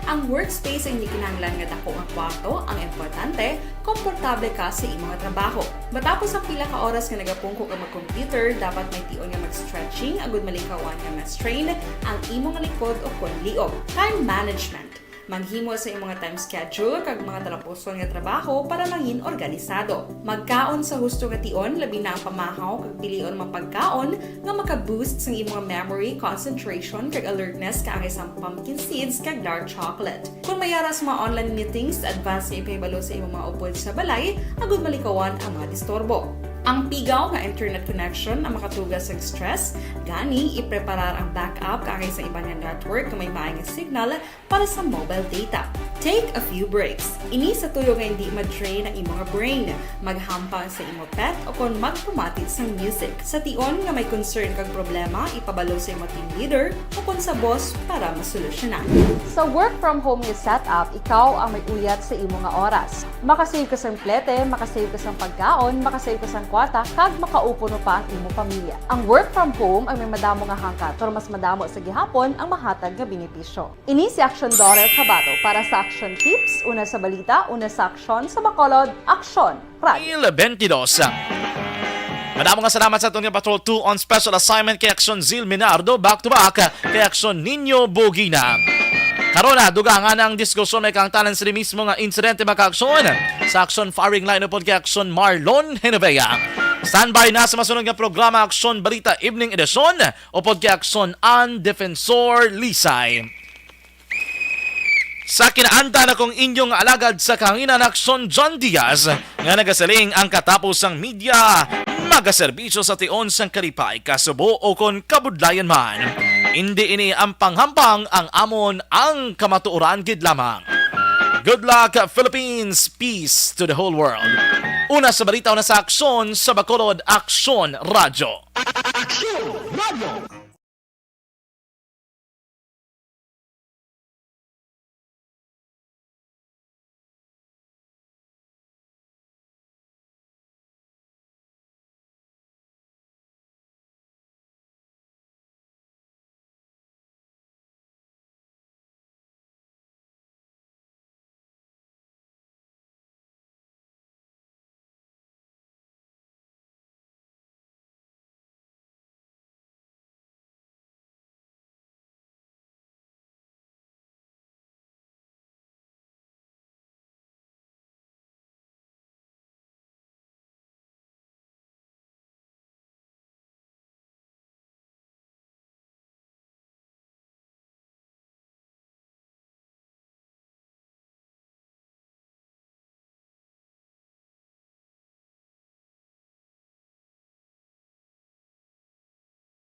Ang workspace ay hindi kinahanglan nga dako nga kwarto, ang importante, komportable ka sa imong trabaho. Matapos ang pila ka oras nga nagapungko ka mag-computer, dapat may tion nga mag-stretching agud malikawan nga ma-strain ang imong likod o kon liog. Time management. Maghimo sa imong time schedule kag mga talapuson nga trabaho para mangin organisado. Magkaon sa husto nga tion, labi na ang pamahaw kag pilion mga pagkaon nga maka-boost sang imong memory, concentration, kag alertness kaangay sang pumpkin seeds kag dark chocolate. Kung may ara sa mga online meetings, advance nga ipahibalo sa imong mga upod sa balay agud malikawan ang mga disturbo. Ang pigaw nga internet connection ang makatuga sa stress, gani ipreparar ang backup kaangay sa iban nga network nga may maay nga signal para sa mobile data. Take a few breaks. Ini sa tuyo nga hindi ma-drain ang imong brain. Maghampang sa imo pet o kon magpamati sang music. Sa tion nga may concern kag problema, ipabalo sa imo team leader o kon sa boss para masolusyonan. Sa work from home nga setup, ikaw ang may uyat sa imo nga oras. Makasave ka sang plete, makasave ka sang pagkaon, makasave ka sang kwarta, kag makaupo no pa ang imo pamilya. Ang work from home ang may madamo nga hangkat, pero mas madamo sa gihapon ang mahatag nga benepisyo. Ini si Action Daughter Kabato para sa Action Tips, una sa balita, una sa aksyon, sa Bacolod, Aksyon, Radyo. April twenty-two. Madamo nga salamat sa aton nga Patrol two on special assignment kay Aksyon Zil Minardo, back to back kay Aksyon Nino Bugina. Karon na, dugangan ang diskusyon may kaangtanan sa mismo nga insidente, mga kaaksyon. Sa Aksyon Firing Line upod kay Aksyon Marlon Genovea. Standby na sa masunod nga programa, Aksyon Balita Evening Edition, upod kay Aksyon An Defensor Lisay. Sa kinaantan, akong inyong alagad sa kahanginan, Aksyon John Diaz, nga nagasiling ang katapos sang media magaserbisyo sa tion sang kalipay, kasubo, o kon kabudlayan man. Indi ini ang panghampang, ang amon ang kamatuoran gid lamang. Good luck, Philippines! Peace to the whole world! Una sa balita, una sa aksyon, sa Bacolod, Aksyon Radyo. Aksyon Radyo!